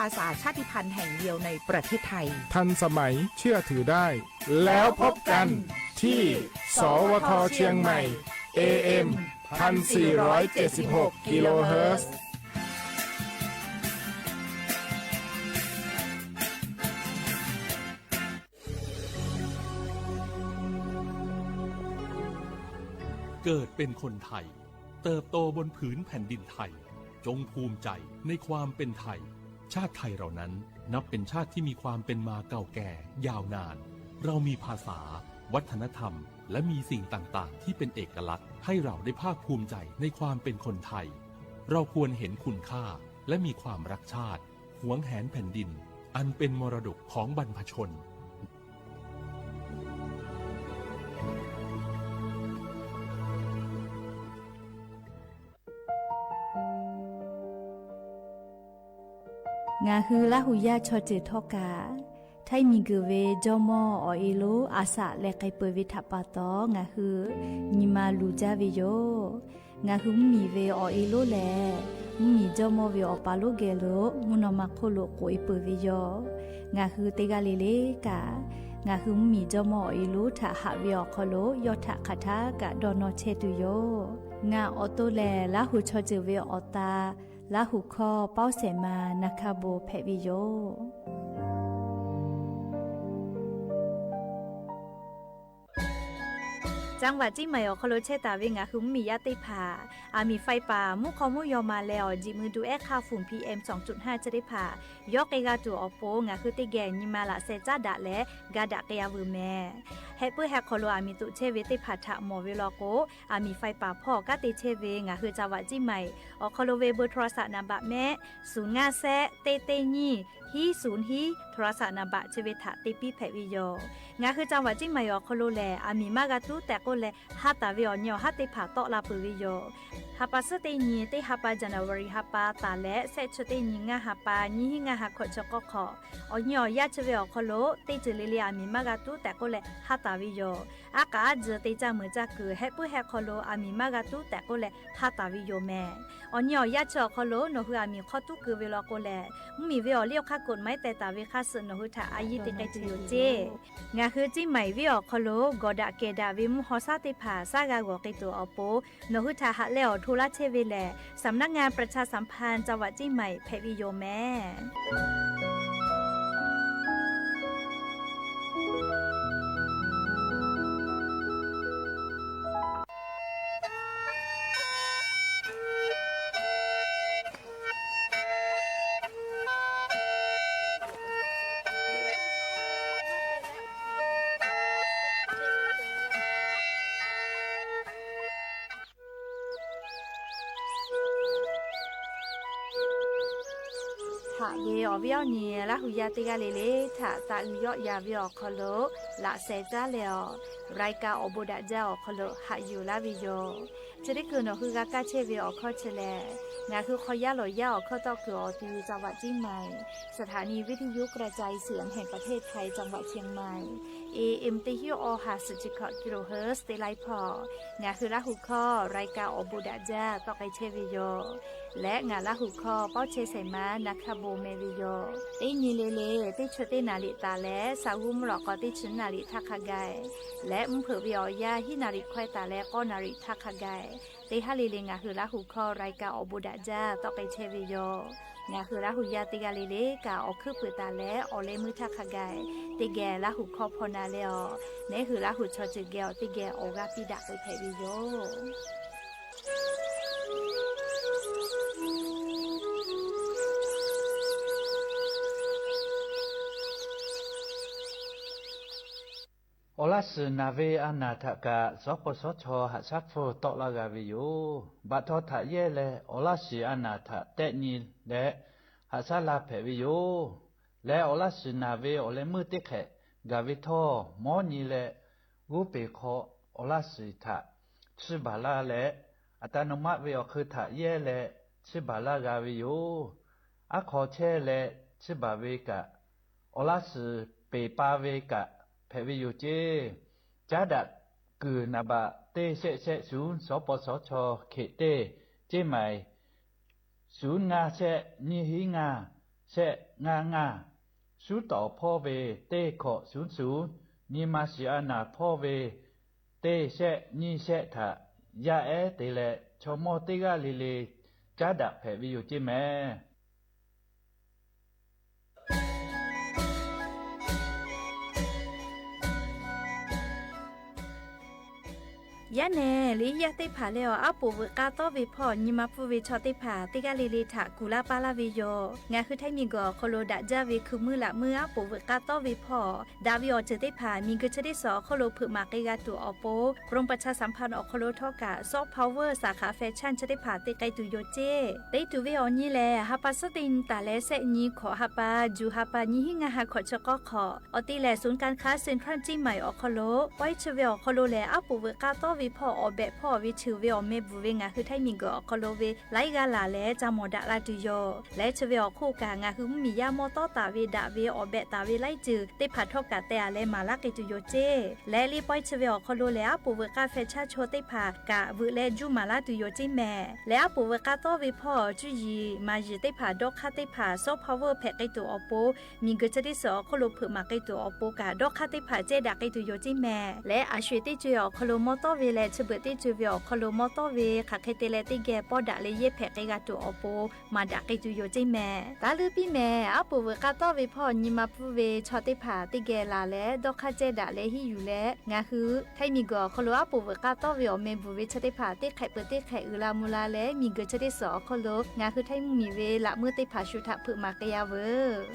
ภาษาชาติพันธุ์แห่งเดียวในประเทศไทย ทันสมัย เชื่อถือได้ แล้วพบกันที่ สวท เชียงใหม่ เอ เอ็ม พันสี่ร้อยเจ็ดสิบหก กิโลเฮิรตซ์ เกิดเป็นคนไทย เติบโตบนผืนแผ่นดินไทย จงภูมิใจในความเป็นไทย ชาติไทยเรานั้นนับเป็นชาติที่มีความเป็นมาเก่าแก่ยาวนาน เรามีภาษา วัฒนธรรม และมีสิ่งต่างๆ ที่เป็นเอกลักษณ์ ให้เราได้ภาคภูมิใจในความเป็นคนไทย เราควรเห็นคุณค่า และมีความรักชาติ หวงแหนแผ่นดิน อันเป็นมรดกของบรรพชน Ngaˬ hui Laˇ huˍ yaˇ chaw ceuˬ htawˇ kaꞈ, htaiˇ miˬ guiˬ ve jawˇ mawˇ awˬ e lonˉ a shaꞈ leh k'ai peuˬ ve htaꞈ pa taw, ngaˬ hui nyi ma luˬ jaˇ ve yoˬ. Ngaˬ hui mvuhˇ miˬ ve awˬ e lonˉ lehˬ, mvuhˇ miˬ jawˇ mawˇ ve awˬ pa lonˉ geh lo mvuhˇ naw ma hk'oˆ lo k'oꞈ e peuˬ ve yoˬ. Ngaˬ hui teˇ g'aˇ le le kaꞈ, ngaˬ hui mvuhˇ miˬ jawˇ mawˇ awˬ e lonˉ htaꞈ haꞈ ve awˬ hk'aw lo yawˇ htaꞈ hk'aˬ htaˇ kaꞈ dawˇ nawˇ chehˇ tuˬ yoˬ. Ngaˬ awˬ to lehˬ, Laˇ huˍ chaw ceuˬ ve awˬ ta, Laˇ huˍ hkawˇ Pawˇ Shehˍ ma Naˍ hkaˇ bon hpehꞈ ve yoˬ. จังหวัดเชียงใหม่ awˬ hk'aw lo chehˇ taˍ ve ngaˬ hui mvuhˇ miˬ yaˇ teˇ hpaˍ, aˬ miˍ faiˇ paˍ mvuhˇ hk'aw mvuhˇ yaw ma leh awˬ jeꞈ mui du ehˉ hk'aˇ fuˍ PM sawˍ cuꞈ hnaˇ chi teˇ hpaˍ yawˇ k'ai g'a tuˬ awˬ pon, ngaˬ hui teˇ geh nyi ma laꞈ sheh caˉ daꞈ leh ga daꞈ k'ai-a veuˬ mehˍ. Heh puiˉ heh hk'aw lo aˬ miˍ toꞈ chehˇ ve teˇ hpaˍ htaꞈ mawˬ ve law k'o, aˬ miˍ faiˇ paˍ hpawˇ kanˉ te chehˇ ve ngaˬ hui จังหวัดเชียงใหม่ awˬ hk'aw lo ve เบอร์โทรศัพท์ naˍ baꞈ mehˆ, suˍ ngaˇ shehˆ teˇ teˇ nyiˇ hiˉ suˍ hiˉ โทรศัพท์ naˍ baꞈ chi ve htaꞈ te piˇ hpehꞈ ve yoˬ. Ngaˬ hui จังหวัดเชียงใหม่ awˬ hk'aw lo lehˬ, aˬ miˍ maˇ g'a tuˉ tehꞈ k'oˆ leh, ha taˍ ve awˬ nyi awˬ haˉ teˇ hpaˍ tawˆ la peuˬ ve yoˬ. Ha pa suhˉ teˇ nyi, teˇ ha pa January ha pa taˍ leh, shehˆ chi teˇ nyi ngaˇ ha pa, nyiˇ hiˉ ngaˇ ha hkawꞈ chi k'awˇ hk'awꞈ, awˬ nyi awˬ yaˇ chi ve awˬ hk'aw lo teˇ ceuˬ le le aˬ miˍ maˇ g'a tuˉ tehꞈ k'oˆ leh ha taˍ ve yoˬ. Aˉ k'aꞈ aˉ tzuhˬ te caˇ meuˍ caˇ kuiˬ heh puiˉ heh hk'aw lo aˬ miˍ maˇ g'a tuˉ tehꞈ k'oˆ leh ha taˍ ve yoˬ mehˍ. Awˬ nyi awˬ yaˇ chi awˬ hk'aw lo nawˬ hui aˬ miˍ hk'aw tuˉ keu ve law k'o lehˬ, mvuhˇ miˬ ve awˬ liˇ awˬ hk'aˇ กฎหมาย teh taˍ ve hk'aˇ suh nawˬ hui htaꞈ a yiˇ te k'ai tuˬ yoˬ ceˇ. Ngaˬ hui Ciˇ maiˍ venˇ awˬ hk'aw lo gawˬ daꞈ kehˬ daꞈ ve mvuhˇ haw shaˉ teˇ hpaˍ shaˉ g'a g'awˬ k'ai tuˬ awˬ pon, nawˬ hui htaꞈ haꞈ leh awˬ hto laˇ chehˇ ve lehˬ, สำนักงานประชาสัมพันธ์จังหวัดเชียงใหม่ hpehꞈ ve yoˬ mehˍ. Haꞈ ve awˬ viˉ awˬ nyi Laˇ huˍ yaˇ teˇ g'aˇ le le htaꞈ taꞈ uiˍ yawˆ yan ve awˬ hk'aw lo laꞈ sheh caˉ leh awˬ, รายการ awˬ bon daꞈ jaˇ awˬ hk'aw lo haꞈ yuˬ laˇ ve yoˬ. Chi teˇ hkui nawˬ hui g'a kaˇ chehˇ ve awˬ hkawˇ chi lehˬ, ngaˬ hui hk'aw yaˇ lawˬ yaˇ awˬ hkawˇ tawˆ kuiˬ awˬ ti จังหวัดเชียงใหม่ สถานีวิทยุกระจายเสียงแห่งประเทศไทย จังหวัดเชียงใหม่ เอเอ็ม teˇ hiˉ awˇ ha suhˍ chi hkawꞈ kilohertz teˇ laiˉ hpawˇ, ngaˬ hui Laˇ huˍ hkawˇ รายการ awˬ bon daꞈ jaˇ tawˆ k'ai chehˇ ve yoˬ. Leh ngaˬ Laˇ huˍ hkawˇ Pawˇ chehˇ shehˍ ma Naˍ hkaˇ bon meh ve yoˬ. Teˇ nyi le le teˇ chi teˇ naˍ riˍ taˍ leh, saˍ g'uˇ mvuhˇ lawꞈ k'aw teˇ chi naˍ riˍ htaˇ hk'a ga, leh mvuhˇ hpeuꞈ ve awˬ yanˇ hiˉ naˍ riˍ hkawehˇ taˍ leh k'awˇ naˍ riˍ htaˇ hk'a ga, teˇ haˉ le le ngaˬ hui Laˇ huˍ hkawˇ รายการ awˬ bon daꞈ jaˇ tawˆ k'ai chehˇ ve yoˬ. Ngaˬ hui Laˇ huˍ yaˇ teˇ g'aˇ le le kaꞈ awˬ hkuiˉ puiˍ taˍ leh awˬ leh meuˇ htaˇ hk'a ga, teˇ geh Laˇ huˍ hkawˇ hpaw na leh awˬ, neˉ hui Laˇ huˍ chaw ceuˬ geh awˬ teˇ geh awˬ g'aˇ piˇ daꞈ k'ai hpehꞈ ve yoˬ. Awˬ laˇ shiˍ naˬ ve a naˬ htaꞈ kaꞈ, sawˉ paw sawˉ chaw haꞈ shaˉ hpfuhˇ tawˆ laˇ g'a ve yoˬ. Baꞈ htaw htaꞈ yehˇ leh awˬ laˇ shiˍ a naˬ htaꞈ tehˆ nyi leh haꞈ shaˉ la hpehꞈ ve yoˬ. Leh awˬ laˇ shiˍ naˬ ve awˬ leh meuˇ teˇ hk'ehꞈ gaˬ ve htawˇ, mawˉ nyi leh g'oˇ peˬ hk'aw awˬ laˇ shiˍ htaꞈ chiˇ baˬ laˇ leh, อัตโนมัติ ve awˬ hk'eun htaꞈ yehˇ leh chiˇ baˬ laˇ g'a ve yoˬ. Aˉ hk'aw chehˇ leh chiˇ baˬ ve kaꞈ, awˬ laˇ shiˍ peˬ pa ve kaꞈ hpehꞈ ve yoˬ ceˇ. Caˉ daꞈ kuiˬ naˍ baꞈ teˇ shehˆ shehˆ shuˍ sawˉ paw sawˉ chaw hkeꞈ teˇ, ceˇ maiˍ shuˍ ngaˇ shehˆ nyiˇ hiˉ ngaˇ, shehˆ ngaˇ ngaˇ, suˉ tawˍ hpawˇ ve teˇ hkawꞈ suˉ suˉ, nyi ma shiˍ a naˍ hpawˇ ve teˇ shehˆ nyiˇ shehˆ htaꞈ yaˇ ehˉ te leh chaw mawˇ teˇ g'aˇ le le caˉ daꞈ hpehꞈ ve yoˬ ceˇ mehˍ. Yaˇ nehˬ, liꞈ yaˇ teˇ hpaˍ leh awˬ aˉ poꞈ veuꞈ k'a tawˇ ve hpawˇ nyi ma pfuhˇ ve chaw teˇ hpaˍ teˇ g'aˇ le le htaꞈ kuˬ laˇ paˇ laˇ ve yoˬ. Ngaˬ hui Htaiˇ miˬguiˬ awˬ hk'aw lo daꞈ jaˇ ve hkui muiˉ laꞈ muiˉ aˉ poꞈ veuꞈ k'a tawˇ ve hpawˇ daꞈ ve awˬ ceuˬ teˇ hpaˍ miˬguiˬ chi teˇ suhˍ awˬ hk'aw lo hpeuꞈ maˍ k'ai g'a tuˬ awˬ pon, กรมประชาสัมพันธ์ awˬ hk'aw lo htawˇ kaꞈ ซอฟต์พาวเวอร์ สาขาแฟชั่น chi teˇ hpaˍ te k'ai tuˬ yoˬ ceˇ. Te tuˬ ve awˬ nyi lehˬ, ha pa suhˉ teˇ nyi taˍ leh shehˆ nyi hkawꞈ ha pa, juˬ ha pa nyiˇ hinˉ ngaˇ ha hkawꞈ chi k'awˇ hk'awꞈ, awˬ te lehˬ ศูนย์การค้า เซ็นทรัลเชียงใหม่ awˬ hk'aw lo pawehˇ chi ve awˬ hk'aw lo lehˬ, aˉ poꞈ veuꞈ k'a tawˇ ve hpawˇ awˬ behꞈ hpawˇ ve cheuˬ ve awˬ meh bvuhˬ ve ngaˬ hui Htaiˇ miˬguiˬ awˬ hk'aw lo ve laiˉ g'aˇ laˬ leh ca mawˬ daꞈ la tuˬ yoˬ. Leh chi ve awˬ hk'oˆ kaꞈ, ngaˬ hui mvuhˇmiˬ yaˇ mawˇ tawˉ taˍ ve daꞈ ve awˬ behꞈ taˍ ve laiˉ ceuˬ teˇ hpaˍ htawˇ kaꞈ teh a leh maˍ laˇ k'ai tuˬ yoˬ ceˇ. Leh liꞈ pawehˇ chi ve awˬ hk'aw lo lehˬ, aˉ poꞈ veuꞈ k'a แฟชั่น chaw teˇ hpaˍ kaꞈ veuꞈ leh juˇ maˍ laˇ tuˬ yoˬ ceˇ mehˍ. Leh aˉ poꞈ veuꞈ k'a tawˇ ve hpawˇ cuˇ yiˍ maˍ yiˍ teˇ hpaˍ dawˇ hk'aˇ teˇ hpaˍ ซอฟต์พาวเวอร์ hpehꞈ k'ai tuˬ awˬ pon, miˬguiˬ chi teˇ suhˍ awˬ hk'oˆ lo hpeuꞈ maˍ k'ai tuˬ awˬ pon kaꞈ, dawˇ hk'aˇ teˇ hpaˍ cehˇ daꞈ k'ai tuˬ yoˬ ceˇ mehˍ. Leh a sho-eˬ teˇ co-e awˬ hk'aw lo mawˇ tawˇ ve leh chi beuꞈ teˇ co-e ve awˬ hk'aw lo mawˇ tawˇ ve hk'aˬ hk'e te leh teˇ geh pawˇ daꞈ leh yehˇ hpehꞈ k'ai g'a tuˬ awˬ pon maˍ daꞈ k'ai tuˬ yoˬ ceˇ mehˍ. Taˇ leuˉ piˇ mehˍ. Aˉ poꞈ veuꞈ k'a tawˇ ve hpawˇ nyi ma pfuhˇ ve chaw teˇ hpaˍ teˇ geh laˬ leh dawˇ hk'aˇ cehˇ daꞈ leh hiˉ yuˬ leh, ngaˬ hui Htaiˇ miˬguiˬ awˬ hk'aw lo aˉ poꞈ veuꞈ k'a tawˇ ve awˬ meh bvuhˬ ve chi teˇ hpaˍ teˇ hk'ehꞈ peuˬ teˇ hk'ehꞈ uiˍ la mvuh la leh, miˬguiˬ chi teˇ suhˍ awˬ hk'aw lo ngaˬ hui Htaiˇ mvuhˇmiˬ ve laꞈ meuˇ teˇ hpaˍ shu htaꞈ hpeuꞈ maˍ k'ai a veuˬ.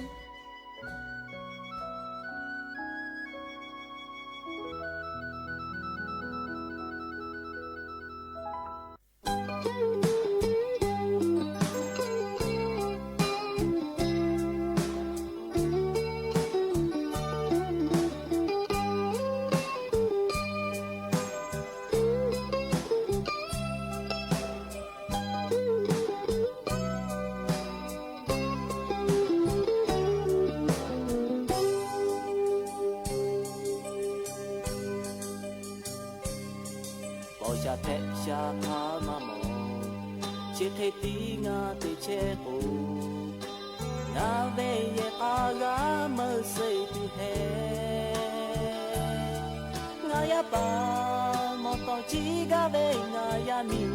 Paw sha hpehꞈ sha hk'a maˇ mawˬ, chi hk'e tiˉ ngaˬ te chehˇ k'o, ngaˬ ve yehˬ k'a g'a meuˇ suh tuˬ hehꞈ. Ngaˬ yaˇ paˍ mawˬ tawˍ ciˉ gaˇ ve ngaˬ yaˇ miˇ,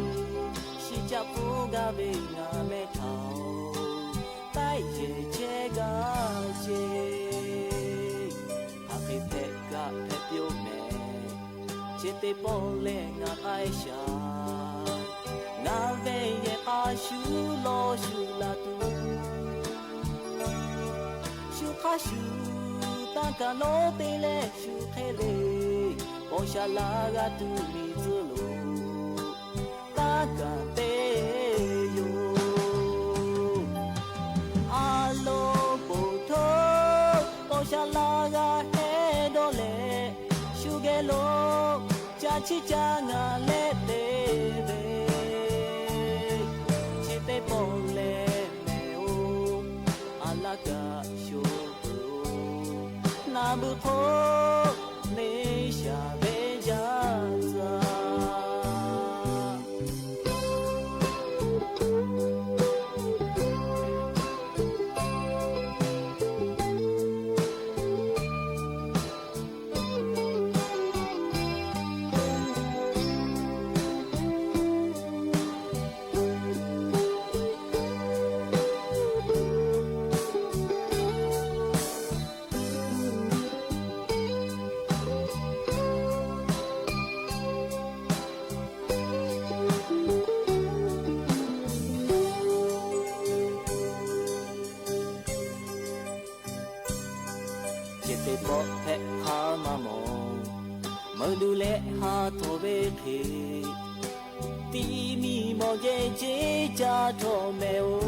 shi caˆ pfuhˇ gaˇ ve ngaˬ mehˇ htaꞈ-oˬ, taiˉ yehˬ chehˇ gaˇ sheˍ. Hk'aˬ hk'e hpehꞈ kaꞈ hpehꞈ piˇ-oˆ mehˍ, chi teˇ pawˆ lehˬ ngaˬ k'ai shaˍ. Ngaˬ ve yehˬ k'a shu lawˇ shu la tuˬ, shu hk'aˇ shu tanˇ kaˬ lonˉ te leh shu hk'e le, paw sha laˇ g'a tuˬ miˬ tcuhˉ lo tanˇ kaˬ te yoˬ. A lo poˬ htoˇ, paw sha laˇ g'a hehˉ dawˇ leh, shu geh lo ca chiˇ ca ngaˬ leh te ve, chi teˇ pawˆ lehˬ mehˍ-oˬ, a laˇ kaꞈ sho peuˬ-oˬ, naˬ beuꞈ hk'oˆ neˇ shaˍ ve jaˇ tcuh. Chi teˇ pawˆ hpehꞈ hk'a maˇ mawˬ, meuˇ duˬ leh ha htawnˍ ve hk'e, tiˇ miˇ mawˬ jehˇ ceˇ ca htawˇ mehˍ-oˬ.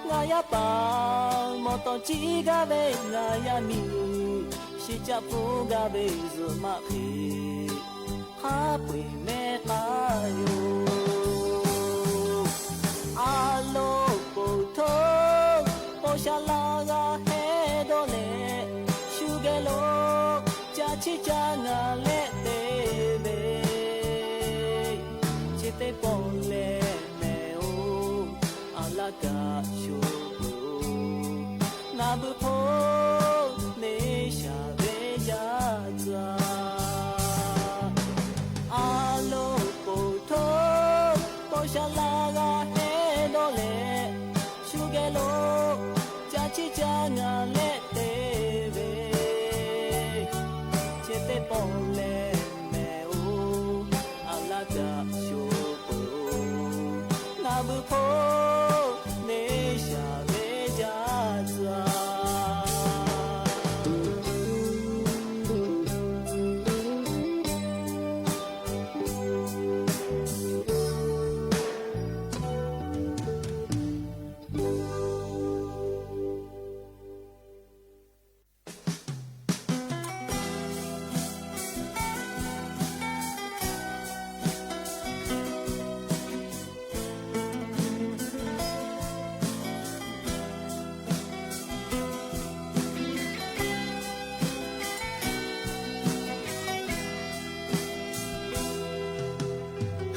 Ngaˬ yaˇ paˍ mawˬ tawˍ ciˉ gaˇ ve ngaˬ yaˇ miˇ, shi caˆ pfuhˇ gaˇ ve zuhꞈ maˆ hk'e, hk'a peu-eˬ mehˉ k'aˇ yoˬ. A lo poˬ htoˇ, paw sha laˇ g'a hehˉ dawˇ leh, shu geh lo ca chiˇ ca ngaˬ leh te ve, chi teˇ pawˆ lehˬ mehˍ-oˬ, a laˇ kaꞈ sho peuˬ-oˬ. Ngaˬ beuꞈ hpoˆ neˇ shaˍ ve yaˇ tcuh-a. A loˍ poˬ htoˇ paw sha la g'a heh dawˇ leh, shu geh lo ca chiˇ caˇ ngaˬ leh te ve, chi teˇ pawˆ leh mehˍ-oˬ, a laˇ caꞈ sho peuˬ-oˬ. Ngaˬ beuꞈ hpoˆ neˇ shaˍ ve yaˇ tcuh-a.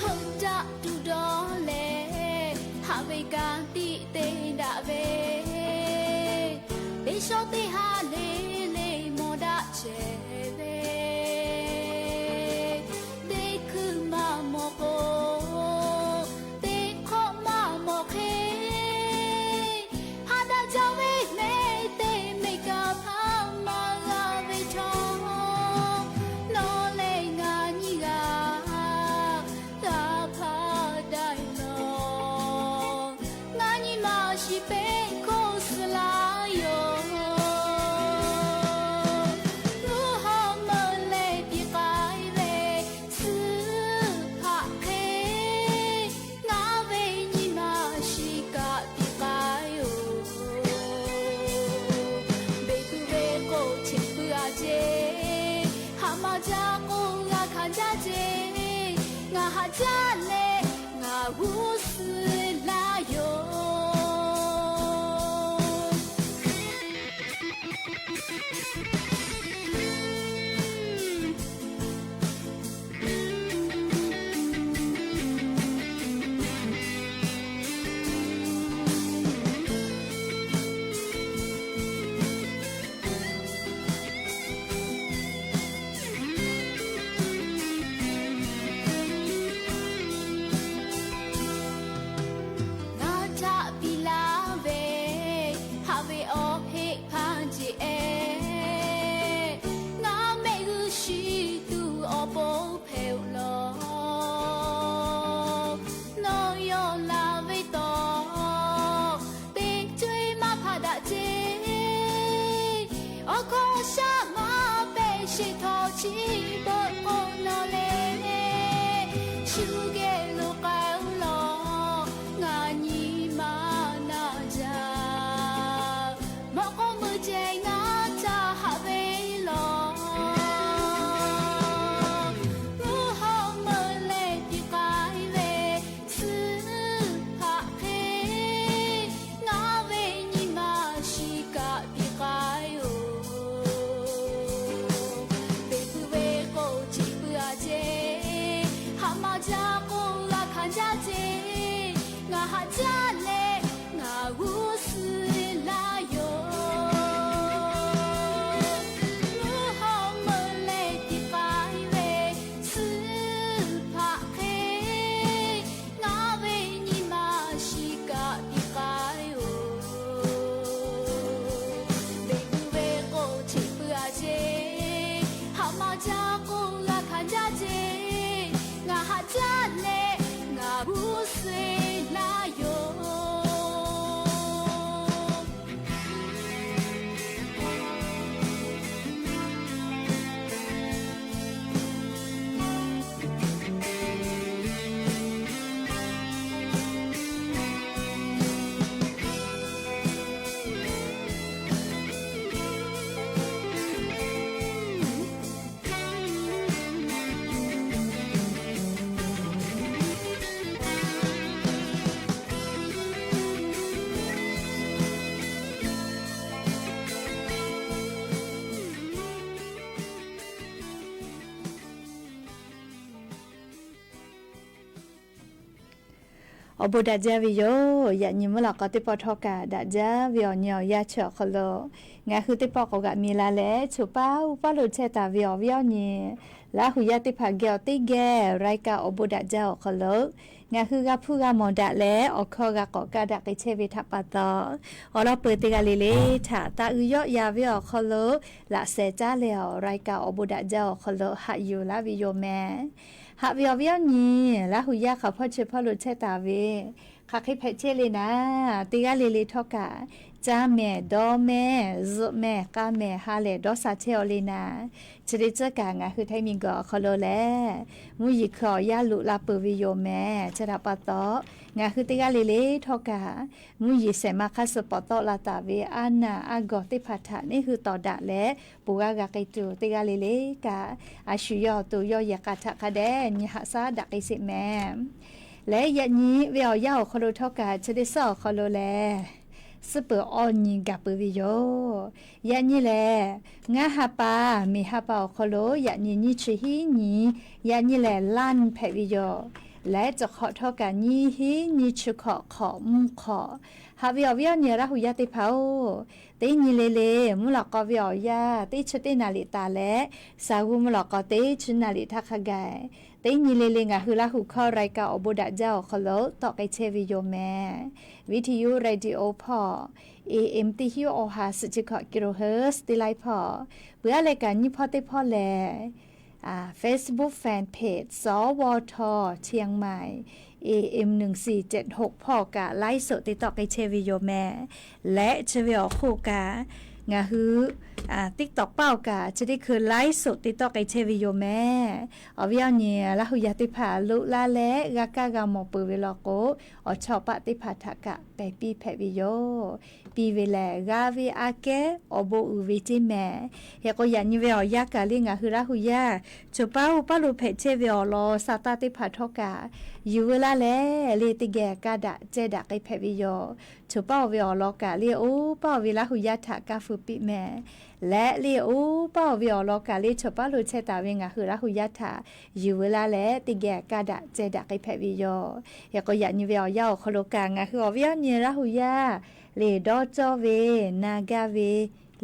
Heuˆ daꞈ tuˬ dawˇ leh, haꞈ ve ka tiꞈ te daꞈ ve, teˇ shawˉ teˇ ha le le mawˬ daꞈ chehˇ ve, teˇ hkui maˇ mawˬ k'o, teˇ hk'awꞈ maˇ mawˬ hk'e, ha daꞈ jaˇ ve mehˆ teˇ mehˆ kaꞈ hpaˇ maˇ g'a ve chaw, nawˬ lehˬ ngaˬ nyi g'a g'a hpaˇ daꞈ lawˬ. Ngaˬ nyi ma shiˍ peˇ hk'oˆ suh laˇ yoˬ. Mvuhˇ hawˉ meuˇ leh piˇ k'ai ve suhˍ hpaꞈ hk'e, ngaˬ ve nyi ma shiˍ kaꞈ piˇ k'ai yoˬ. Beˬ tuˬ ve k'o, cheꞈ puiˉ a ceˇ, haꞈ ma jaˇ k'o g'a hkanˍ jaˇ ceˇ, ngaˬ haꞈ jaˇ leh ngaˬ g'uˇ suh laˇ yoˬ. Ngaˬ htaꞈ piˇ laˇ ve, haꞈ ve awˬ heˆ hpaˇ jeˬ ehˉ, ngaˬ mehˆ g'uˇ shiˍ tuˬ awˬ pon hpehꞈ-oˬ law. Nawˬ yawˇ laˬ ve taw, teˇ co-e maˇ hpaˇ daꞈ ceˇ. Awˬ hkawˇ shaˉ maˇ pehˇ sheˍ htawˇ, chi beuꞈ k'o nawˬ lehˬ shu geh lo k'ai-o law. Ngaˬ nyi ma naˬ jaˇ, mawꞈ k'aw meuˇ ceh ngaˬ htaꞈ haꞈ ve law. Mvuhˇ hawˉ meuˇ leh piˇ k'ai ve suhˍ hpaꞈ hk'e, ngaˬ ve nyi ma shiˍ kaꞈ piˇ k'ai yoˬ. Beˬ tuˬ ve Awˬ bon daꞈ jaˇ ve yoˬ. Yaꞈ nyi mvuhˇ lawꞈ k'aw teˇ pawˆ htawˇ kaꞈ daꞈ jaˇ ve awˬ nyi awˬ yanˇ chi awˬ hk'aw lo, ngaˬ hui teˇ pawˆ k'awꞈ g'aꞈ mi la leh, choˬ paˉ uˉ paˉ lo chehˇ taˍ ve awˬ viˉ awˬ nyi Laˇ hu yaˇ teˇ hpaˍ geh awˬ teˇ geh รายการ awˬ bon daꞈ jaˇ awˬ hk'aw lo, ngaˬ hui g'a hpuˇ g'a mawˬ daꞈ leh awˬ hkawˇ g'a k'awꞈ kaˇ daꞈ k'ai chehˇ ve htaꞈ pa taw, awˬ lawn peuˬ teˇ g'aˇ le le htaꞈ taˇ uiˍ yawˆ yan ve awˬ hk'aw lo, laꞈ sheh caˉ leh awˬ รายการ awˬ bon daꞈ jaˇ awˬ hk'aw lo haꞈ yuˬ laˇ ve yoˬ mehˍ. Haꞈ ve awˬ viˉ awˬ nyi, Laˇ hu yaˇ hk'aˬ hpawˇ chi hpawˇ lo chehˇ taˍ ve, hk'aˬ hk'e hpehꞈ chehˇ le naˍ, teˇ g'aˇ le le htawˇ kaꞈ, caˇ mehˍ, dawˇ mehˍ, zuhꞈ mehˍ, k'a mehˍ, ha lehˬ dawˇ sha chehˇ aw le naˍ, chi teˇ ceuˬ kaꞈ ngaˬ hui htaiˍ miˬ guiˬ awˬ hk'aw lo lehˬ, mvuhˇ yeˬ hkui awˬ yanˇ loꞈ la peuˬ ve yoˬ mehˍ. Chi htaꞈ pa taw, ngaˬ hui teˇ g'aˇ le le htawˇ kaꞈ, mvuhˇ yeˬ shehˍ ma hk'aˇ suh pawˍ tawˆ la taˍ ve aˉ naˬ aˉ gawˬ teˇ hpaˍ htaꞈ neˇ hui tawˍ daꞈ leh, ponˬ g'aˇ g'a k'ai tuˬ teˇ g'aˇ le le kaꞈ, a shu yawˇ awˬ to yawˇ yehˬ k'a htaꞈ hk'a dehꞈ nyi haꞈ shaˉ daꞈ k'ai sheˍ mehˍ. Leh yaꞈ nyi ve awˬ yanˇ awˬ hk'aw lo htawˇ kaꞈ, chi teˇ suhˉ awˬ hk'aw lo lehˬ, suhˉ peuˬ awˬ nyi gaˬ peuˬ ve yoˬ. Yaꞈ nyi lehˬ, ngaˇ ha pa, miˬ ha pa awˬ hk'aw lo yaꞈ nyi nyiˇ chi hiˉ nyi, yaꞈ nyi lehˬ ล้าน hpehꞈ ve yoˬ. Leh cawˬ hk'awꞈ htawˇ kaꞈ nyiˇ hiˉ nyiˇ chi hkawꞈ hk'awꞈ mvuhˇ hk'awꞈ. Haꞈ ve awˬ viˉ awˬ nyi Laˇ hu yaˇ teˇ hpaˍ-oˬ, teˇ nyi le le mvuhˇ lawꞈ k'aw ve awˬ yanˇ teˇ chi teˇ naˍ riˍ taˍ leh, shaˍ g'uˇ mvuhˇ lawꞈ k'aw teˇ chi naˍ riˍ htaˇ hk'a gaˬ, teˇ nyi le le ngaˬ hui Laˇ hu hkawˇ รายการ awˬ bon daꞈ jaˇ awˬ hk'aw lo tawˆ k'ai chehˇ ve yoˬ mehˍ. วิทยุ radio hpawˇ, A M teˇ hiˉ awˬ ha suhˍ chi hkawꞈ กิโลเฮิรตซ์ teˇ laiˉ hpawˇ, peuˬ aˉ leh kaꞈ nyiˇ hpawˇ teˇ hpawˇ lehˬ, Facebook fan page สวท เชียงใหม่ A M หนึ่งสี่เจ็ดหก hpawˇ kaꞈ ไลฟ์สด te tawˆ k'ai chehˇ ve yoˬ mehˍ. Leh chi ve awˬ hk'oˆ kaꞈ, ngaˬ hui TikTok paˇ awˬ kaꞈ chi teˇ hkui ไลฟ์สด te tawˆ k'ai chehˇ ve yoˬ mehˍ. Awˬ viˉ awˬ nyi Laˇ hu yaˇ teˇ hpaˍ loꞈ la leh g'a kaˇ g'a mawˬ peuˬ ve law k'o, awˬ chawˇ paˆ teˇ hpaˍ htaꞈ kaꞈ pehˬ piˇ hpehꞈ ve yoˬ. Piˇ ve lehˬ g'a ve aꞈ kehˉ awˬ bon uiˍ ve ceˇ mehˍ. Hk'e k'o yaꞈ nyi ve awˬ yanˇ kaꞈ le ngaˬ hui Laˇ hu yaˇ choˬ paˉ uˉ paˉ lo hpehꞈ chehˇ ve awˬ lawn sha taˇ teˇ hpaˍ htawˇ kaꞈ, yuˬ veu laˇ leh le teˇ geh kaˇ daꞈ ceh daꞈ k'ai hpehꞈ ve yoˬ. Choˬ paˉ oˬ ve awˬ lawn kaꞈ le oˇ paˉ oˬ ve Laˇ hu yaˇ htaꞈ kaˇ feu piˇ mehˍ. Leh le oˇ paˉ oˬ ve awˬ lawn kaꞈ le choˬ paˉ lo chehˇ taˍ ve ngaˬ hui Laˇ hu yaˇ htaꞈ yuˬ veu laˇ leh teˇ geh kaˇ daꞈ ceh daꞈ k'ai hpehꞈ ve yoˬ. Hk'e k'o yaꞈ nyi ve awˬ yanˇ awˬ hk'aw lo kaꞈ ngaˬ hui awˬ viˉ awˬ nyi Laˇ hu yaˇ le dawˇ cawˇ ve, na gaˇ ve,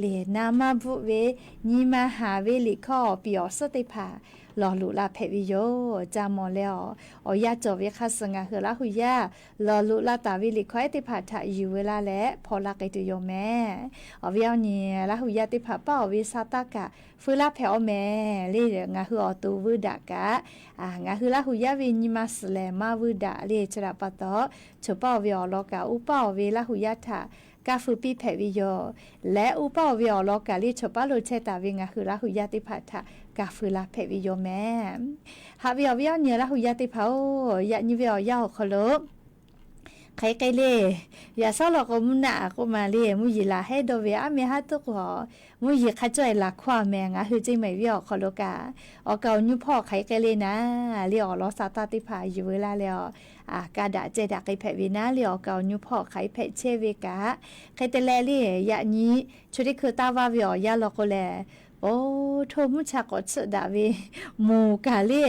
le na maˇ bvuhˆ ve, nyi ma haˍ ve liꞈ hkawˇ awˬ piˍ awˬ suhˉ teˇ hpaˍ lawˬ loꞈ la hpehꞈ ve yoˬ. Ca mawˬ leh awˬ, awˬ yanˇ cawˬ ve hk'a suh ngaˬ hui Laˇ hu yaˇ lawˬ loꞈ la taˍ ve liꞈ hkawˇ ehˉ teˇ hpaˍ htaꞈ yuˬ veu laˇ leh hpaw laˇ k'ai tuˬ yoˬ mehˍ. Awˬ viˉ awˬ nyi Laˇ hu yaˇ teˇ hpaˍ paˇ oˬ ve sha taˇ kaꞈ feu laˇ hpehꞈ awˬ mehˍ le. Ngaˬ hui awˬ to vuiˇ daꞈ kaꞈ, ngaˬ hui Laˇ hu yaˇ ve nyi ma suhˍ lehˬ maˇ vuiˇ daꞈ le. Chi htaꞈ pa taw, choˬ paˉ oˬ ve awˬ lawn kaꞈ oˇ paˉ oˬ ve Laˇ hu yaˇ htaꞈ kaˇ feu piˇ hpehꞈ ve yoˬ. Leh oˇ paˉ oˬ ve awˬ lawn kaꞈ le choˬ paˉ lo chehˇ taˍ ve ngaˬ hui Laˇ hu yaˇ teˇ hpaˍ htaꞈ kaˇ feu la hpehꞈ ve yoˬ mehˍ. Haꞈ ve awˬ viˉ awˬ nyi Laˇ hu yaˇ teˇ hpaˍ-oˬ, yaꞈ nyi ve awˬ yanˇ awˬ hk'aw lo hk'aˬ hk'e le, yaꞈ shawˉ law k'o mvuhˇ naˆ k'oˆ ma le, mvuhˇ yeˬ laˬ hehˉ dawˇ ve aˉ meh haˉ tuˉ k'o, mvuhˇ yeˬ hk'a cawˇ-e laˬ hkawˇ mehˍ. Ngaˬ hui ceˇ mehˍ viˉ awˬ hk'aw lo kaꞈ, awˬ kaˍ awˬ nyu hpawˇ hk'aˬ hk'e le naˍ le, awˬ lawn sha taˇ teˇ hpaˍ yuˬ veu laˇ leh awˬ, kaˇ daꞈ ceh daꞈ k'ai hpehꞈ ve naˍ le. Awˬ kaˍ awˬ nyu hpawˇ hk'aˬ hk'e hpehꞈ chehˇ ve kaꞈ, hk'e te leh le, yaꞈ nyi chi teˇ hkui taˇ vaˇ ve awˬ yanˇ law k'o lehˬ, oˇ hto mvuhˇ cha k'awꞈ tsuhˆ daꞈ ve, moˍ kaꞈ le,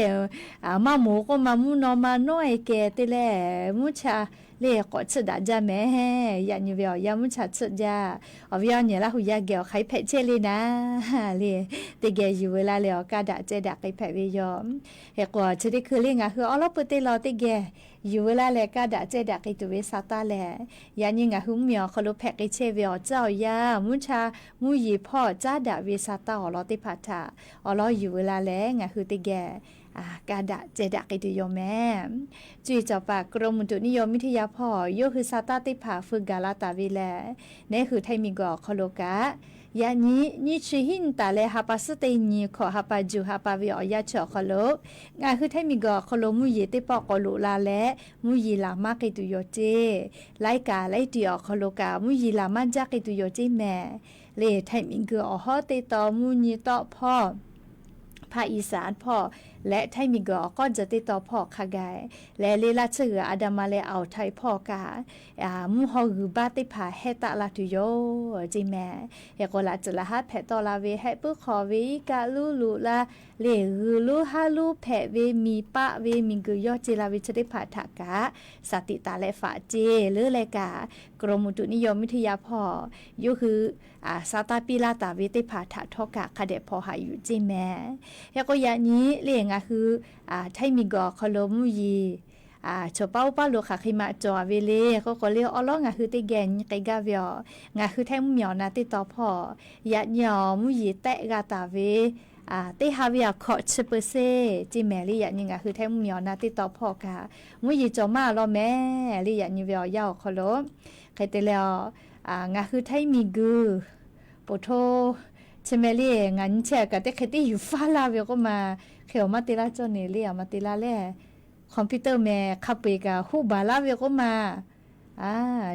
maˇ moˍ k'oˆ ma mvuhˇ naw ma nawˉ-e keh te leh, mvuhˇ cha le k'awꞈ tsuhˆ daꞈ jaˇ mehˍ. Yaꞈ nyi ve awˬ yanˇ mvuhˇ cha tsuhˆ jaˇ. Awˬ viˉ awˬ nyi Laˇ hu yaˇ geh awˬ hk'aˬ hk'e hpehꞈ chehˇ le naˍ le, teˇ geh yuˬ veu laˇ leh awˬ kaˇ daꞈ ceh daꞈ k'ai hpehꞈ ve yoˬ. Hk'e k'o chi teˇ hkui le ngaˬ hui awˬ lawn pui teˇ lawn teˇ geh yuˬ veu laˇ leh kaˇ daꞈ ceh daꞈ k'ai tuˬ ve sha taˇ lehˬ, yaꞈ nyi ngaˬ hui mvuhˇ miˬ awˬ hk'aw lo hpehꞈ k'ai chehˇ ve awˬ caˇ awˬ yanˇ mvuhˇ cha mvuhˇ yeˬ hpawˇ caˉ daꞈ ve sha taˇ awˬ lawn teˇ hpaˍ htaꞈ awˬ lawn yuˬ veu laˇ leh ngaˬ hui teˇ geh kaˇ daꞈ ceh daꞈ k'ai tuˬ yoˬ mehˍ. Cuˇ yiˍ cawˬ paˍ กรมอุตุนิยมวิทยา hpawˇ yawˇ hui sha taˇ teˇ hpaˍ feu gaˬ la taˍ ve lehˬ, neˇ hui htaiˍ miˬ guiˬ awˬ hk'aw lo kaꞈ, yaꞈ nyi nyiˇ chi hiˉ nyi taˍ leh ha pa suhˉ teˇ nyi hkawꞈ ha pa juˬ ha pa ve awˬ yanˇ chi awˬ hk'aw lo, ngaˬ hui htaiˍ miˬ guiˬ awˬ hk'aw lo mvuhˇ yeˬ teˇ pawˆ k'awꞈ loꞈ la leh, mvuhˇ yeˬ laˬ maˇ k'ai tuˬ yoˬ ceˇ. Laiˉ kaꞈ laiˉ tiꞈ awˬ hk'aw lo kaꞈ mvuhˇ yeˬ laˬ maˇ jaˇ k'ai tuˬ yoˬ ceˇ mehˍ. Le htaiˍ miˬ guiˬ awˬ hawˉ teˇ taw mvuhˇ nyi tawˆ hpawˇ, ภาคอีสาน hpawˇ leh Htaiˇ miˬguiˬ awˬ k'awˇ tcuh teˇ taw hpawˇ hk'a gaˬ leh le, Laˇ tsuhˇ g'uiˬ Adaˍma leh Awˬ htaiˍ hpawˇ kaꞈ mvuhˇ haw g'uiˬ baˆ teˇ hpaˍ hehˉ taˆ la tuˬ yoˬ ceˇ mehˍ. Hk'e k'o, laꞈ tcuhˍ laꞈ haˉ hpehꞈ tawˆ la ve, hehˆ puiˉ hk'aw ve, iˉ kaˆ luˉ loꞈ la le, g'uiˬ lonˉ haˉ lonˉ hpehꞈ ve, miˬ paˆ ve, miˬguiˬ yawˇ ce la ve chi teˇ hpaˍ htaꞈ kaꞈ, saˍ tiꞈ taˍ leh faꞈ ceˇ leuˉ leh kaꞈ, กรมอุตุนิยมวิทยา hpawˇ yawˇ hui sa taˇ piˇ laˇ taˍ ve teˇ hpaˍ htaꞈ htawˇ kaꞈ hk'a dehꞈ hpaw haꞈ yuˬ ceˇ mehˍ. Hk'e k'o, yaꞈ nyi le ngaˬ hui Htaiˇ miˬguiˬ awˬ hk'aw lo mvuhˇ yeˬ chaw paˉ oˇ paˉ lo hk'aˬ hk'e maꞈ cawˬ ve le k'oˆ k'o le, awˉ lawˉ ngaˬ hui teˇ geh nyi k'ai gaˇ ve aˬ. Ngaˬ hui Htaiˇ mvuhˇmiˬ awˬ na teˇ taw hpawˇ yaꞈ nyi awˬ mvuhˇ yeˬ tehˆ g'a taˍ ve teˇ ha ve aˬ hkawꞈ chi เปอร์เซ็นต์ ceˇ mehˍ le. Yaꞈ nyi ngaˬ hui Htaiˇ mvuhˇmiˬ awˬ na teˇ taw hpawˇ kaꞈ mvuhˇ yeˬ cawˬ maˇ law mehˍ le. Yaꞈ nyi ve awˬ yanˇ awˬ hk'aw lo hk'e te leh, ngaˬ hui Htaiˇ miˬguiˬ poˬ hto chi mehˍ le, ngaˬ nyi chehˇ kaꞈ teˇ hk'e teˇ yuˬ faˉ laˇ ve k'oˆ ma, hk'e awˬ maˇ te laˇ cawˇ ne le, awˬ maˇ te laˇ leh computer mehˍ hk'a peu-eˬ kaꞈ hoˆ baˬ laˇ ve k'oˆ ma,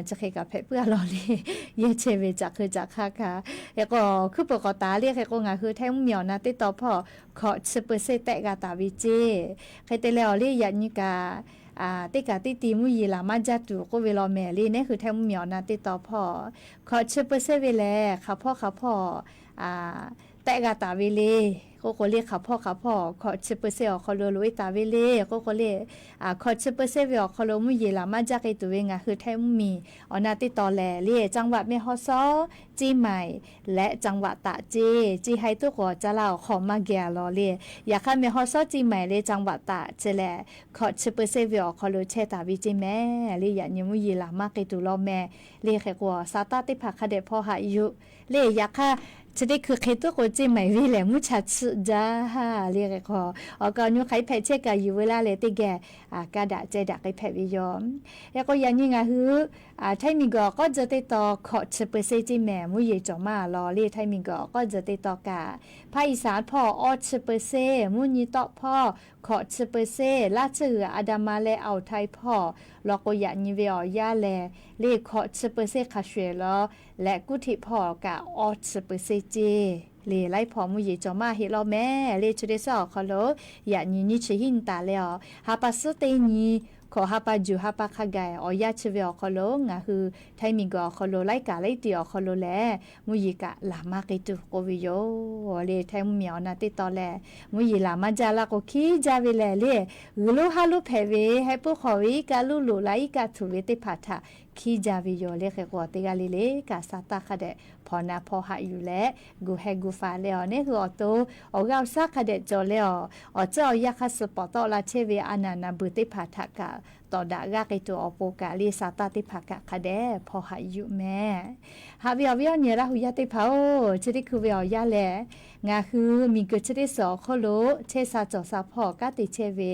chi hk'e kaꞈ hpehꞈ puiˉ a law le. Yehˇ chehˇ ve caꞈ hk'e caꞈ hk'aˇ kaꞈ, hk'e k'o, hkuiˉ peuˬ k'awꞈ taˍ le. Hk'e k'o, ngaˬ hui Htaiˇ mvuhˇmiˬ awˬ na teˇ taw hpawˇ hkawꞈ chi เปอร์เซ็นต์ tehˆ g'a taˍ ve ceˇ. Hk'e te leh awˬ le, yaꞈ nyi kaꞈ teˇ kaꞈ teˇ ti mvuhˇ yeˬ laˬ maˇ jaˇ tuˬ k'oˆ ve law mehˍ le. Neˉ hui Htaiˇ mvuhˇmiˬ awˬ na teˇ taw hpawˇ hkawꞈ chi เปอร์เซ็นต์ ve lehˬ, hk'aˬ hpawˇ hk'aˬ hpawˇ tehˆ g'a taˍ ve le k'oˆ k'o le, hk'aˬ hpawˇ hk'aˬ hpawˇ hkawꞈ chi เปอร์เซ็นต์ awˬ hk'aw lo loꞈ e taˍ ve le k'oˆ k'o le, hkawꞈ chi เปอร์เซ็นต์ ve awˬ hk'aw lo mvuhˇ yeˬ laˬ maˇ jaˇ k'ai tuˬ ve ngaˬ hui Htaiˇ mvuhˇmiˬ awˬ na teˇ taw lehˬ le, จังหวัดแม่ฮ่องสอน, เชียงใหม่ leh จังหวัดตาก ceˇ. Ceˇ haiˬ tuˉ k'awꞈ caˇ laˇ awˬ hk'aw maˇ geh a law le. Yaꞈ hk'aˇ แม่ฮ่องสอน, เชียงใหม่ leh จังหวัดตาก chi lehˬ, hkawꞈ chi เปอร์เซ็นต์ ve awˬ hk'aw lo chehˇ taˍ ve ceˇ mehˍ le. Yaꞈ nyi mvuhˇ yeˬ laˬ maˇ k'ai tuˬ law mehˍ le. Hk'e k'o, sa taˇ teˇ hpaˍ hk'a dehꞈ hpaw haꞈ yuˬ le. Yaꞈ hk'aˇ, chi teˇ hkui hk'e tuˉ k'o, ceˇ maiˍ ve lehˬ mvuhˇ cha chiˆ jaˇ le. Hk'e k'o, awˬ ka awˬ nyi hk'aˬ hk'e hpehꞈ chehˇ kaꞈ yuˬ veu laˇ leh teˇ geh kaˇ daꞈ ceh daꞈ k'ai hpehꞈ ve yoˬ. Hk'e k'o, yaꞈ nyi ngaˬ hui Htaiˇ miˬguiˬ awˬ k'awˇ tcuh teˇ taw hkawꞈ chi เปอร์เซ็นต์ ceˇ mehˍ, mvuhˇ yeˬ cawˬ maˇ a law le. Htaiˇ miˬguiˬ awˬ k'awˇ tcuh teˇ taw kaꞈ, ภาคอีสาน hpawˇ awˇ chi เปอร์เซ็นต์, mvuhˇ nyi tawˆ hpawˇ hkawꞈ chi เปอร์เซ็นต์, Laˇ tsuhˇ g'uiˬ Adaˍma leh Awˬ htaiˍ hpawˇ law k'o, yaꞈ nyi ve awˬ yanˇ lehˬ le, hkawꞈ chi เปอร์เซ็นต์ hk'a shuˍ eˬ law leh, กรุงเทพ hpawˇ kaꞈ awˇ chi เปอร์เซ็นต์ ceˇ le. Laiˉ hpawˇ mvuhˇ yeˬ cawˬ maˇ heˆ law mehˍ le. Chi teˇ suhˉ awˬ hk'aw lo yaꞈ nyi nyiˇ chi hiˉ nyi taˍ leh awˬ, ha pa suhˉ teˇ nyi hkawꞈ ha pa juˬ ha pa hk'a gaˬ awˬ yanˇ chi ve awˬ hk'aw lo ngaˬ hui Htaiˇ miˬguiˬ awˬ hk'aw lo laiˉ kaꞈ laiˉ ti awˬ hk'aw lo lehˬ, mvuhˇ yeˬ kaꞈ laˬ maˇ k'ai tuˬ k'oˆ ve yoˬ le. Htaiˇ mvuhˇmiˬ awˬ na teˇ taw lehˬ, mvuhˇ yeˬ laˬ maˇ jaˇ laˇ k'o, hkiˉ jaˇ ve lehˬ le, g'uiˬ lonˉ haˉ lonˉ hpehꞈ ve, hehˆ puiˉ hk'aw ve, iˉ kaˆ luˉ loꞈ la, iˉ kaˆ htuꞈ ve teˇ hpaˍ htaꞈ hkiˉ jaˇ ve yoˬ le. Hk'e k'o, teˇ g'aˇ le le kaꞈ sa taˇ hk'a dehꞈ hpaw na hpaw haꞈ yuˬ leh, gu heh gu faˍ leh awˬ, neˉ hui awˬ to awˬ g'aˇ awˬ shaˉ hk'a dehꞈ cawˬ leh awˬ, awˬ tcuhˉ awˬ yanˇ hk'a suh pawˍ tawˆ la chehˇ ve a naˍ naˍ beuˬ teˇ hpaˍ htaꞈ kaꞈ tawˍ daꞈ g'aˇ k'ai tuˬ awˬ pon kaꞈ le, sa taˇ teˇ hpaˍ kaꞈ hk'a dehꞈ hpaw haꞈ yuˬ mehˍ. Haꞈ ve awˬ viˉ awˬ nyi Laˇ hu yaˇ teˇ hpaˍ-oˬ, chi teˇ hkui ve awˬ yanˇ lehˬ, ngaˬ hui miˬguiˬ chi teˇ suhˍ awˬ hk'oˆ lo chehˇ sha cawˬ sha hpawˇ kanˉ te chehˇ ve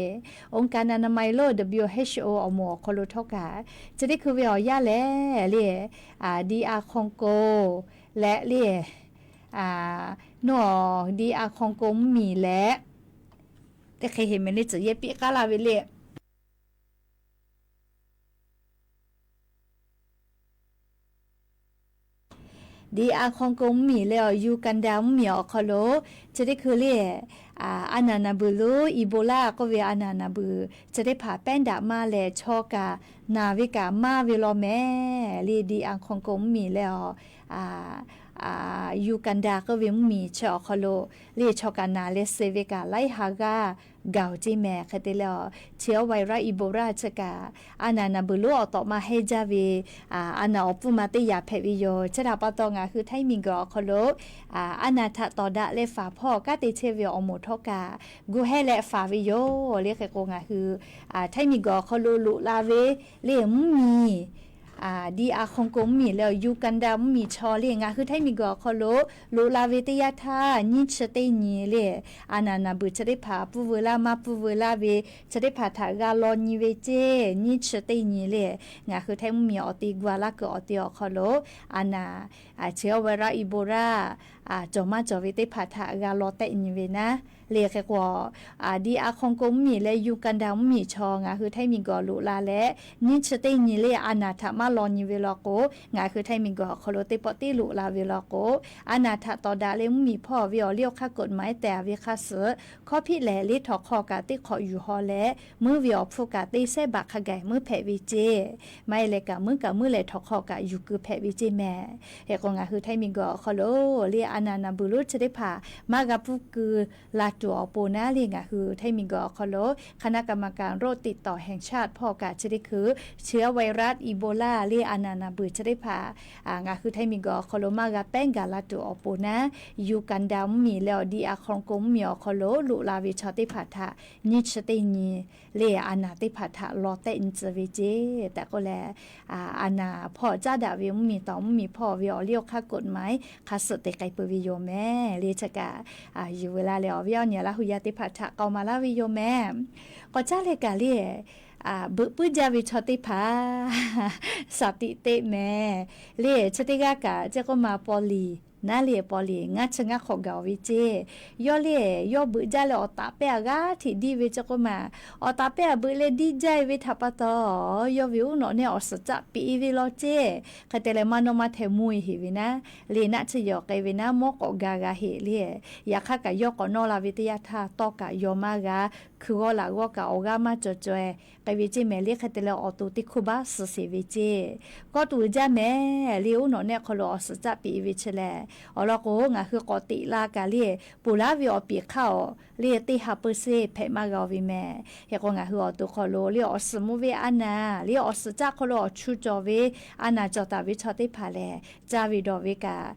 องค์การอนามัยโลก WHO awˬ moˍ awˬ hk'aw lo htawˇ kaꞈ, chi teˇ hkui ve awˬ yanˇ lehˬ le, DR Congo leh le, nawˬ DR Congo mvuhˇmiˬ leh, teˇ hk'e heˍ mehˍ le, tcuhˬ yehˇ piˇ k'aˉ laˇ ve le. DR Congo mvuhˇmiˬ leh awˬ, Uganda mvuhˇmiˬ awˬ hk'aw lo chi teˇ hkui le, a naˍ naˍ beuˬ lo Ebola k'oˆ ve a naˍ naˍ beuˬ chi teˇ hpaˍ pehˉ daꞈ maˇ leh, chaw kaꞈ naˬ ve kaꞈ maˇ ve law mehˍ le. DR Congo mvuhˇmiˬ leh awˬ, Uganda k'oˆ ve mvuhˇmiˬ chi awˬ hk'aw lo le, chaw kaꞈ naˬ leh suh ve kaꞈ laiˉ ha g'aˇ gaˬ-oˬ ceˇ mehˍ. Hk'e te leh awˬ, chi awˬ virus Ebola chi kaꞈ a naˍ naˍ beuˬ lonˉ awˬ tawꞈ ma hehnˇ jaˇ ve a naˍ awˬ pfuhˇ ma teˇ yaꞈ hpehꞈ ve yoˬ. Chi htaꞈ pa taw ngaˬ hui Htaiˇ miˬguiˬ awˬ hk'aw lo a naˍ htaꞈ tawˍ daꞈ leh faˍ hpawˇ kanˉ te chehˇ ve awˬ moˍ htawˇ kaꞈ gu heh leh faˍ ve yoˬ le. Hk'e k'o, ngaˬ hui Htaiˇ miˬguiˬ awˬ hk'aw lo loꞈ la ve le mvuhˇmiˬ DR Congo mvuhˇmiˬ leh awˬ, Uganda mvuhˇmiˬ chaw le ngaˬ hui Htaiˇ miˬguiˬ awˬ hk'aw lo loꞈ la ve teˇ yanˇ htaˇ, nyiˇ chi teˇ nyi le, a naˍ naˍ beuˬ chi teˇ hpaˍ pfuhˇ veu laˇ maˇ pfuhˇ veu laˇ ve chi teˇ hpaˍ htaꞈ g'a law nyi ve ceˇ. Nyiˇ chi teˇ nyi le, ngaˬ hui Htaiˇ mvuhˇmiˬ awˬ te gu a laˇ kuiˬ awˬ te awˬ hk'aw lo a naˍ, chi awˬ virus Ebola cawˬ maˇ cawˬ ve teˇ hpaˍ htaꞈ g'a law tehˆ nyi ve naˉ Le hk'e k'o, DR Congo mvuhˇmiˬ leh Uganda mvuhˇmiˬ chaw ngaˬ hui Htaiˇ miˬguiˬ loꞈ la leh, nyiˇ chi teˇ nyi le a naˬ htaꞈ maˇ law nyi ve law k'o, ngaˬ hui Htaiˇ miˬguiˬ awˬ hk'aw lo teˇ pawˆ tiˉ loꞈ la ve law k'o, a naˬ htaꞈ tawˍ daꞈ leh mvuhˇmiˬ hpawˇ ve awˬ liˇ awˬ hk'aˇ กฎหมาย tehˬ ve hk'a suhˍ, hkawˇ hpiˆ lehˬ le htawnˍ hk'aw kaꞈ teˇ hk'awꞈ yuˬ haw leh, meuˇ ve awˬ hpfuhˇ kaꞈ teˇ sehˉ baꞈ hk'a gaˬ meuˇ hpehꞈ ve ceˇ. Maˇ heˆ leh kaꞈ meuˇ kaꞈ meuˇ leh htawnˍ hk'aw kaꞈ yuˬ keu hpehꞈ ve ceˇ mehˍ. Hk'e k'o ngaˬ hui Htaiˇ miˬguiˬ awˬ hk'aw lo le a naˬ naˬ beuˬ lonˉ chi teˇ hpaˍ maˇ g'a pfuhˇ keu la tuˬ awˬ pon naˉ le ngaˬ hui Htaiˇ miˬguiˬ awˬ hk'aw lo คณะกรรมการโรคติดต่อแห่งชาติ hpawˇ kaꞈ chi teˇ hkui chi ไวรัสอีโบลา le a naˬ naˬ beuˬ chi teˇ hpaˍ ngaˬ hui Htaiˇ miˬguiˬ awˬ hk'aw lo maˇ g'a pehˉ gaˬ la tuˬ awˬ pon naˉ, Uganda mvuhˇmiˬ leh awˬ DR Congo mvuhˇmiˬ awˬ hk'aw lo loꞈ la ve chaw teˇ hpaˍ htaꞈ nyiˇ chi teˇ nyi le a naˬ teˇ hpaˍ htaꞈ law tehˆ nyi tcuh ve ceˇ tehꞈ k'oˆ leh, a naˬ hpawˇ caˉ daꞈ ve mvuhˇmiˬ tawˍ mvuhˇmiˬ hpawˇ ve awˬ liˇ awˬ hk'aˇ กฎหมาย hk'a suhˍ te k'ai peuˬ ve yoˬ mehˍ. Le chi kaꞈ yuˬ ve la leh awˬ viˉ awˬ nyi Laˇ hu yaˇ teˇ hpaˍ htaꞈ k'aw maˍ laˇ ve yoˬ mehˍ. K'awꞈ caˉ leh kaꞈ le, beuꞈ puiˉ jaˇ ve chaw teˇ hpaˍ shaˍ tiꞈ teˇ mehˍ. Le chi teˇ g'aˇ kaꞈ ceˇ k'oˆ ma paw liˍ naˉ le paw liˍ ngaˇ chi ngaˇ hk'awꞈ gaˬ ve ceˇ. Yawˇ le, yawˇ beuꞈ jaˇ leh awˬ taˍ pehˇ a g'aˇ hteꞈ diˇ ve ceˇ k'oˆ ma, awˬ taˍ pehˇ a beuꞈ leh diˇ jaˇ ve htaꞈ pa taw, yawˇ ve uˉ nawꞈ nehˆ awˬ suhˍ caˆ piꞈ ve law ceˇ. Hk'e te leh maˇ nawˇ maˇ hteh mvuhˇ e heˍ ve naˉ, le naˆ tsuhˇ yawˬ k'ai ve naˉ mawˇ k'awꞈ ga g'a heˍ le. Yaꞈ hk'aˇ kaꞈ yawˇ k'awꞈ nawˇ la ve teˇ yanˇ htaˇ tawˇ kaꞈ yaw maˇ g'a, hkui g'awˇ laꞈ g'awˇ kaꞈ awˬ g'aˇ maˇ cawˬ caweh k'ai ve ceˇ mehˍ. Le hk'e te leh awˬ to teˇ hkuˇ baˆ suh sheˍ ve ceˇ. Kawˇ tuˬ jaˇ mehˍ le, uˉ nawꞈ nehˆ hk'aw lo awˬ suhˍ caˆ piꞈ ve chi lehˬ, awˬ lawn k'o ngaˬ hui k'awꞈ teꞈ la kaꞈ le, ponˬ laˉ ve awˬ piˍ hk'aˇ awˬ le teˇ ha เปอร์เซ็นต์ hpehꞈ maˇ g'a ve mehˍ. Hk'e k'o ngaˬ hui awˬ to hk'aw lo le awˬ suhˍ mvuhˇ ve a naˬ le awˬ suhˍ caˆ hk'aw lo awˬ chu cawˬ ve a naˬ cawˬ taˍ ve chaw teˇ hpaˍ lehˬ, caˇ ve dawˬ ve kaꞈ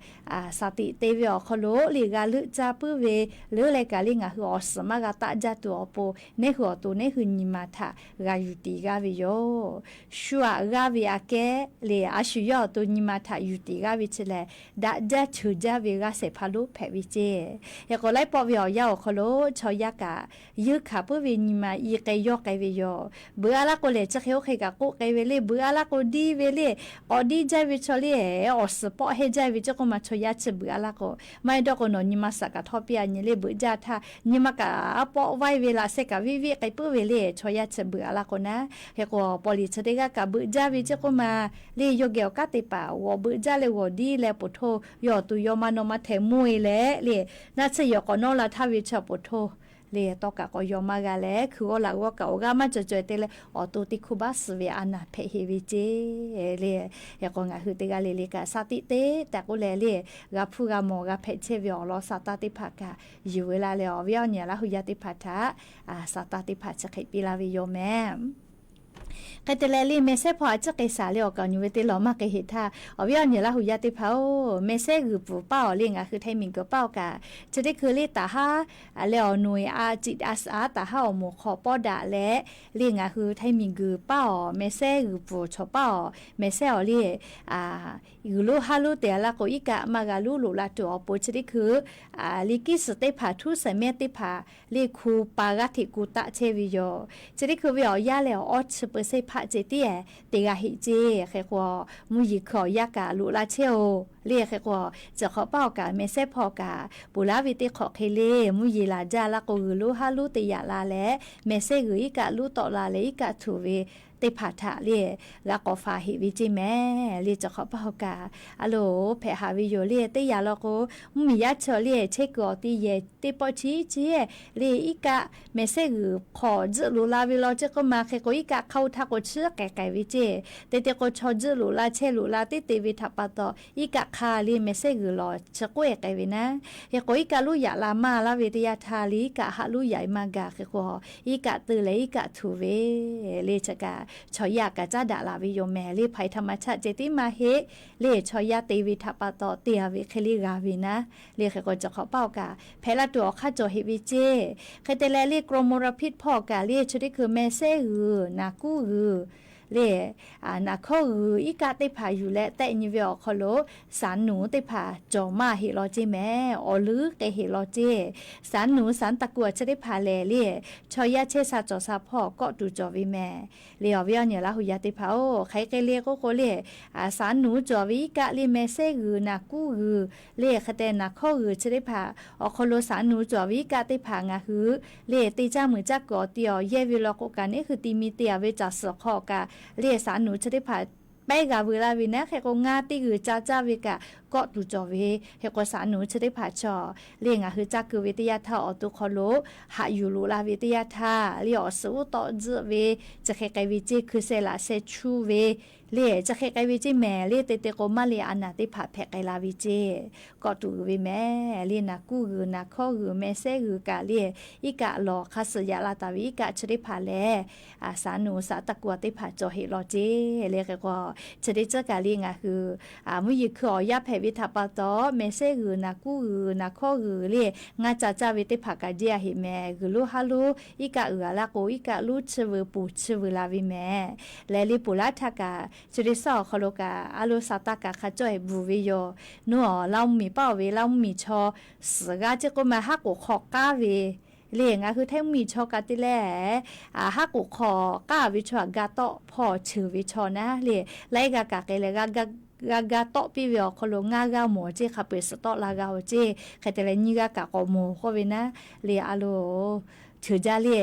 shaˍ tiꞈ te ve awˬ hk'aw lo le g'a leuˆ caˇ puiˉ ve leuˉ leh kaꞈ le ngaˬ hui awˬ suhˍ maˇ g'a taˆ jaˇ tuˬ awˬ pon, neˇ hui awˬ to neˇ hui nyi ma htaꞈ g'a yuˬ tiˍ g'aˇ ve yoˬ. Shu aꞈ g'aˇ ve aꞈ kehˉ le a shu yawˇ awˬ to nyi ma htaꞈ yuˬ tiˍ g'aˇ ve chi lehˬ, daꞈ jaˇ ceuˬ jaˇ ve g'aˇ shehˍ hpaˇ lonˉ hpehꞈ ve ceˇ. Hk'e k'o laiˉ pawˆ ve awˬ yanˇ awˬ hk'aw lo chaw yaˇ kaꞈ yeunˇ hkanˍ puiˉ ve nyi ma i k'ai yawˇ k'ai ve yoˬ. Beuꞈ a laˇ k'o lehˬ chi hk'e oˇ hk'e kaꞈ k'oˆ k'ai ve le, beuꞈ a laˇ k'o diˇ ve le, k'awꞈ diˇ jaˇ ve chaw le, awˬ suhˍ pawˆ hehnˇ jaˇ ve ceˇ k'oˆ ma chaw yaˇ chi beuꞈ a laˇ k'o, maˇ heˆ dawˇ k'o nawˬ nyi ma suhˍ kaꞈ htawˇ piˇ a nyi le beuꞈ jaˇ htaˇ nyi ma kaꞈ pawˆ vaiˇ ve laꞈ sheh kaꞈ viˆ viˆ k'ai puiˉ ve le chaw yaˇ chi beuꞈ a laˇ k'o naˉ. Hk'e k'o paw liˍ chi teˇ g'aˇ kaꞈ beuꞈ jaˇ ve ceˇ k'oˆ ma le yawˇ geh awˬ kanˉ te paˍ g'awˬ beuꞈ jaˇ leh g'awˬ diˇ leh poˬ htoˇ yawˇ awˬ to yawˇ maˇ nawˇ maˇ hteh mvuhˇ e leh le, naˆ tsuhˇ yawˬ k'awꞈ nawˇ la htaˇ ve chi poˬ htoˇ le tawˇ kaꞈ k'awꞈ yaw maˇ g'a leh hkui g'awˇ laꞈ g'awˇ kaꞈ awˬ g'aˇ maˇ cawˬ cawˬ te leh awˬ to teˇ hkuˇ baˆ suh ve a naˬ hpehꞈ heˍ ve ceˇ le. Hk'e k'o ngaˬ hui teˇ g'aˇ le le kaꞈ shaˍ tiꞈ te tehꞈ k'oˆ leh le, g'a hpuˇ g'a mawˬ g'a hpehꞈ chehˇ ve awˬ lawn sa taˇ teˇ hpaˍ kaꞈ yuˬ ve la leh awˬ viˉ awˬ nyi Laˇ hu yaˇ teˇ hpaˍ htaꞈ sa taˇ teˇ hpaˍ chi hk'e piˇ laˇ ve yoˬ mehˍ. Hk'e te leh le mehˆ sehˉ hpawˇ a ciˉ k'ai shaˍ le awˬ kaˍ awˬ nyi ve teˇ lawˬ maˇ k'ai heˍ htaˇ, awˬ viˉ awˬ nyi Laˇ hu yaˇ teˇ hpaˍ-oˬ, mehˆ sehˉ g'uiˬ pfuhˍ paˇ awˬ le ngaˬ hui Htaiˇ miˬguiˬ paˇ awˬ kaꞈ chi teˇ hkui le taˍ haˉ leh awˬ noꞈ e a ciꞈ a suhˍ a taˍ haˉ awˬ moˍ hk'aw pawˆ daꞈ leh le ngaˬ hui Htaiˇ miˬguiˬ paˇ awˬ mehˆ sehˉ g'uiˬ pfuhˍ chaw paˇ awˬ mehˆ sehˉ awˬ le g'uiˬ lonˉ haˉ lonˉ te a laˇ k'o iˉ kaˆ maˇ g'a luˉ loꞈ la tuˬ awˬ pon chi teˇ hkui le kiˇ suhˍ teˇ hpaˍ htuˉ sehˍ mehˇ teˇ hpaˍ le hku pa g'aˇ hteꞈ ku taˆ chehˇ ve yoˬ. Chi teˇ hkui ve awˬ yanˇ lehˬ awˬ awˇ chi เปอร์เซ็นต์ hpaˆ ceh tiˉ-ehˍ te g'a heˆ ceˇ. Hk'e k'o mvuhˇ yeˬ hkui awˬ yanˇ kaꞈ loꞈ la chehˇ-oˬ le. Hk'e k'o ciˬ hk'awꞈ paˇ awˬ kaꞈ mehˆ sehˉ hpawˇ kaꞈ ponˬ laˉ ve teˇ hk'awꞈ hk'e le mvuhˇ yeˬ laˬ jaˇ laˇ k'o g'uiˬ lonˉ haˉ lonˉ te yaꞈ la leh mehˆ sehˉ g'uiˬ iˉ kaˆ luˉ tawˆ la leh iˉ kaˆ htuꞈ ve teˇ hpaˍ htaꞈ le g'a k'awꞈ faˍ heꞈ ve ceˇ mehˍ le. Ciˬ hk'awꞈ paˇ awˬ kaꞈ a loˍ hpehꞈ haˍ ve yoˬ le. Teˇ yanˇ law k'o mvuhˇmiˬ yaˇ chaw le chehˇ kuiˬ awˬ ti yehˬ teˇ pawˆ chi chi le iˉ kaˆ mehˆ sehˉ g'uiˬ hk'aw tzuhˆ loꞈ la ve law ceˇ k'oˆ ma. Hk'e k'o iˉ kaˆ hk'aˇ oˇ htaˇ k'o chiˉ k'ai k'ai ve ceˇ. Te te k'o chaw tzuhˆ loꞈ la chehˇ loꞈ la teˇ te ve htaꞈ pa taw iˉ kaˆ hk'aˇ le mehˆ sehˉ g'uiˬ lawˬ chi k'oˆ-e k'ai ve naˉ. Hk'e k'o iˉ kaˆ luˉ yaꞈ la maˇ laˇ ve teˇ yanˇ htaˇ le iˉ kaˆ haˆ luˉ yaꞈ e maˇ gaˬ. Hk'e k'o iˉ kaˆ teu leh iˉ kaˆ htuꞈ ve le chi kaꞈ chaw yaˇ kaꞈ caˉ daꞈ laˬ ve yoˬ mehˍ le. Hpaˍ iˍ htaꞈ maˍ chaˆ ceh tiˉ maˇ heˆ le chaw yaˇ te ve htaꞈ pa taw te a ve hk'e le g'a ve naˉ. Le hk'e k'o ciˬ hk'awꞈ paˇ awˬ kaꞈ hpehꞈ la tuˬ awˬ hk'aˇ cawˬ heꞈ ve ceˇ. Hk'e te leh le กรมมลพิษ hpawˇ awˬ kaꞈ le chi teˇ hkui mehˆ sehˉ g'uiˬ naˍ kuˉ g'uiˬ le, naˍ hkawˇ g'uiˬ iˉ kaˆ teˇ hpaˍ yuˬ leh tehˆ nyi ve awˬ hk'aw lo สารหนู teˇ hpaˍ cawˬ maˇ heˆ law ceˇ mehˍ. Awˬ leuˉ k'ai heˆ law ceˇ. สารหนู สารตะกั่ว chi teˇ hpaˍ lehˬ le, chaw yaˇ chehˇ sha cawˬ sha hpawˇ kawˆ tuˬ cawˬ ve mehˍ. Le awˬ viˉ awˬ nyi Laˇ huˍ yaˇ teˇ hpaˍ-oˬ, hk'aˬ hk'e le k'oˆ k'o le, สารหนู cawˬ ve iˉ kaˆ le meh sehˉ g'uiˬ naˍ kuˉ g'uiˬ le hk'e te naˍ hkawˇ g'uiˬ chi teˇ hpaˍ awˬ hk'aw lo สารหนู cawˬ ve iˉ kaˆ teˇ hpaˍ ngaˬ hui le te caˇ muiˬ caˇ kuiˬ awˬ ti awˬ yehˇ ve law k'o kaꞈ neˉ hui ti mi te-a ve caˬ suhˍ hk'aw kaꞈ le สารหนู chi teˇ hpaˍ pehˉ g'a veu laˇ ve naˉ. Hk'e k'o ngaˇ teˇ g'uiˬ ca caˇ ve kaꞈ kawˆ tuˬ cawˬ ve. Hk'e k'o สารหนู chi teˇ hpaˍ chaw le ngaˬ hui caˇ keu ve teˇ yanˇ htaˇ awˬ to hk'aw lo haꞈ yuˬ loꞈ la ve teˇ yanˇ htaˇ le awˬ suhˍ uˉ tawˆ tzuhˆ ve, chi hk'e k'ai ve ceˇ, hkui sheh laꞈ sheh chuˇ ve le, chi hk'e k'ai ve ceˇ mehˍ le. Te te k'o maˇ le a naˍ teˇ hpaˍ hpehꞈ k'ai la ve ceˇ, kawˆ tuˬ uiˍ ve mehˍ. Le naˍ kuˉ g'uiˬ naˍ hkawˇ g'uiˬ meh sehˉ g'uiˬ kaꞈ le iˉ kaˆ lawˬ hk'a suh yaꞈ la taˍ ve iˉ kaˆ chi teˇ hpaˍ lehˬ สารหนู สารตะกั่ว teˇ hpaˍ cawˬ heˆ law ceˇ. Le hk'e k'o chi teˇ ceuˬ kaꞈ le ngaˬ hui mvuhˇ yeˬ hkui awˬ yaˇ hpehꞈ ve htaꞈ pa taw meh sehˉ g'uiˬ naˍ kuˉ g'uiˬ naˍ hkawˇ g'uiˬ le ngaˇ ca caˇ ve teˇ hpaˍ kaꞈ jeˇ-a heˆ mehˍ. G'uiˬ lonˉ haˉ lonˉ iˉ kaˆ uiˍ-a laˇ k'o iˉ kaˆ lonˉ chiˇ veu ponˬ chiˇ veu la ve mehˍ. Lehˬ le ponˬ laˇ htaˇ kaꞈ chi teˇ suhˉ awˬ hk'aw lo kaꞈ a lo saˍ taˇ kaꞈ hk'a cawˇ-e bvuhˬ ve yoˬ. Nawˬ-a Laˇ mvuhˇ miˬ paˆ-oˬ ve Laˇ mvuhˇ miˬ chaw suhˍ g'aˇ ceˇ k'oˆ ma haˉ k'oˍ hk'aw k'aˉ ve le ngaˬ hui Htaiˇ mvuhˇ miˬ chaw kaꞈ te leh haˉ k'oˍ hk'aw k'aˉ ve chaw-a ga tawˆ hpawˇ cheuˬ ve chaw naˉ le, laiˉ g'aˇ kaꞈ k'ai leh g'a ga tawˆ piˇ ve awˬ hk'aw lo ngaˇ g'aˇ mawˬ ceˇ, hk'a peu-eˬ suhˍ tawˆ la g'a-oˬ ceˇ, hk'e te leh nyiˇ g'aˇ kaꞈ k'awꞈ mawˬ k'oˆ ve naˉ le a lo cheuˬ jaˇ le.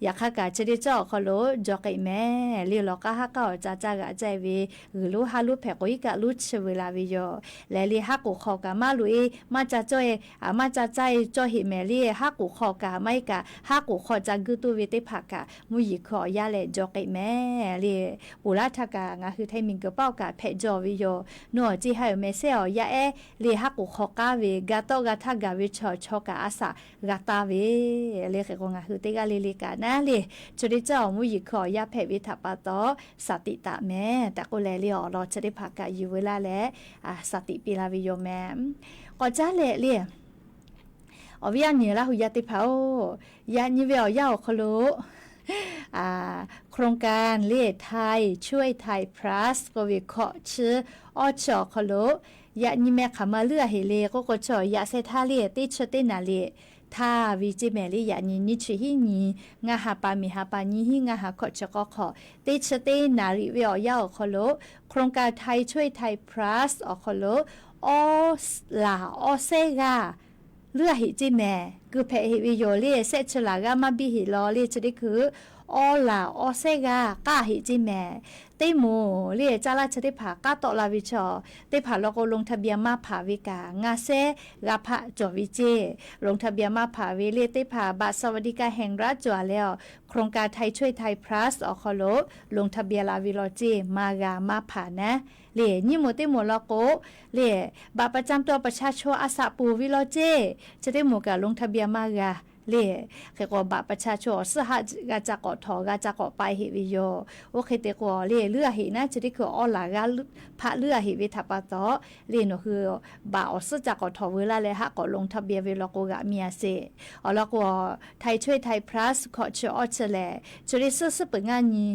Yaꞈ hk'aˇ kaꞈ chi teˇ cawˇ awˬ hk'aw lo jaw k'ai mehˍ le lawˬ k'aˉ haˉ k'aˉ awˬ ca caˇ g'aꞈ caˇ ve g'uiˬ lonˉ haˉ lonˉ hpehꞈ k'o iˉ kaˆ lonˉ chiˇ veu la ve yoˬ. Lehˬ le haˉ k'oˍ hk'aw kaꞈ maˇ loꞈ-e maˇ ca cawˇ-e, maˇ ca caˇ-e cawˇ heˆ mehˍ le haˉ k'oˍ hk'aw kaꞈ maˇ heˆ kaꞈ haˉ k'oˍ hk'aw ca guiˇ toˇ ve teˇ hpaˍ kaꞈ mvuhˇ yeˬ hkui awˬ yaˇ leh jaw k'ai mehˍ le. Ponˬ laˇ htaˇ kaꞈ ngaˬ hui Htaiˇ miˬguiˬ paˆ-oˬ kaꞈ hpehꞈ jaw ve yoˬ. Nawˬ-a ceˇ haˉ-oˬ meh sehˉ awˬ yaˇ ehˉ le haˉ k'oˍ hk'aw k'aˉ ve ga tawˆ g'a htaˇ gaˬ ve chaw chaw kaꞈ a shaꞈ g'a taˇ ve le. Hk'e k'o ngaˬ hui teˇ g'aˇ le le kaꞈ naˉ le chi teˇ cawˇ awˬ mvuhˇ yeˬ hkui awˬ yaˇ hpehꞈ ve htaꞈ pa taw shaˍ tiꞈ taˍ mehˍ tehꞈ k'oˆ leh le awˬ lawn chi teˇ hpaˍ kaꞈ yuˬ veu laˇ leh shaˍ tiꞈ piˇ la ve yoˬ mehˍ. K'awꞈ caˉ leh le awˬ viˉ awˬ nyi Laˇ huˍ yaˇ teˇ hpaˍ-oˬ, yaꞈ nyi ve awˬ yanˇ awˬ hk'aw lo โครงการ le Thai Choi Thai Plus k'oˆ ve hkawꞈ chi awˇ chi awˬ hk'aw lo yaꞈ nyi meh hk'aˬ ma leuˉ-a heˆ le k'oˆ k'o chi yaꞈ sheh htaˇ le teˇ chi teˇ naˍ riˍ htaˇ ve ceˇ mehˍ le. Yaꞈ nyi nyiˇ chi hiˉ nyi ngaˇ ha pa miˬ ha pa nyiˇ hiˉ ngaˇ ha hkawꞈ chi k'awˇ hk'aw teˇ chi teˇ naˍ riˍ ve awˬ yanˇ awˬ hk'aw lo โครงการ Thai Choi Thai Plus awˬ hk'aw lo awˇ laˬ awˇ sehˉ g'aˇ leuˉ-a heˆ ceˇ mehˍ. Keu hpehꞈ heˆ ve yoˬ le. Shehˆ chi laˬ g'aˇ maˇ biˇ heˆ law le chi teˇ hkui awˇ laˬ awˇ sehˉ g'aˇ k'aˇ heˆ ceˇ mehˍ. Teˇ moˍ le caˇ laˇ chi teˇ hpaˍ k'aˉ tawˆ la ve chaw teˇ hpaˍ law k'o ลงทะเบียน maˇ hpanˍ ve kaꞈ ngaˇ sehˉ g'a hpaˆ cawˬ ve ceˇ. ลงทะเบียน maˇ hpanˍ ve le teˇ hpaˍ บัตรสวัสดิการแห่งรัฐ cawˬ-a leh awˬ โครงการ Thai Choi Thai Plus awˬ hk'aw lo ลงทะเบียน la ve law ceˇ maˇ g'a maˇ hpanˍ naˉ le. Nyiˇ moˍ teˇ moˍ law k'o le บัตรประจำตัวประชาชน a shaꞈ ponˬ ve law ceˇ chi teˇ moˍ kaꞈ ลงทะเบียน maˇ g'a le. Hk'e k'o บัตรประชาชน awˬ suhˉ haˆ g'a ca k'awꞈ htawnˍ g'a ca k'awꞈ pai heˆ ve yoˬ. Oˇ hk'e te k'o le leuˉ-a heˆ naˉ chi teˇ hkui awˇ laˬ g'aˇ hpaˆ leuˉ-a heˆ ve htaꞈ pa taw le nawˬ hui บัตร awˬ suhˉ ca k'awꞈ htawnˍ veu laˇ leh haˆ k'awꞈ ลงทะเบียน ve law k'o g'aꞈ miˇ-a sheˍ. Awˬ lawn k'o Thai Choi Thai Plus hkawꞈ chi awˇ chi lehˬ chi teˇ suhˉ suhˉ peuˬ ngaˇ nyi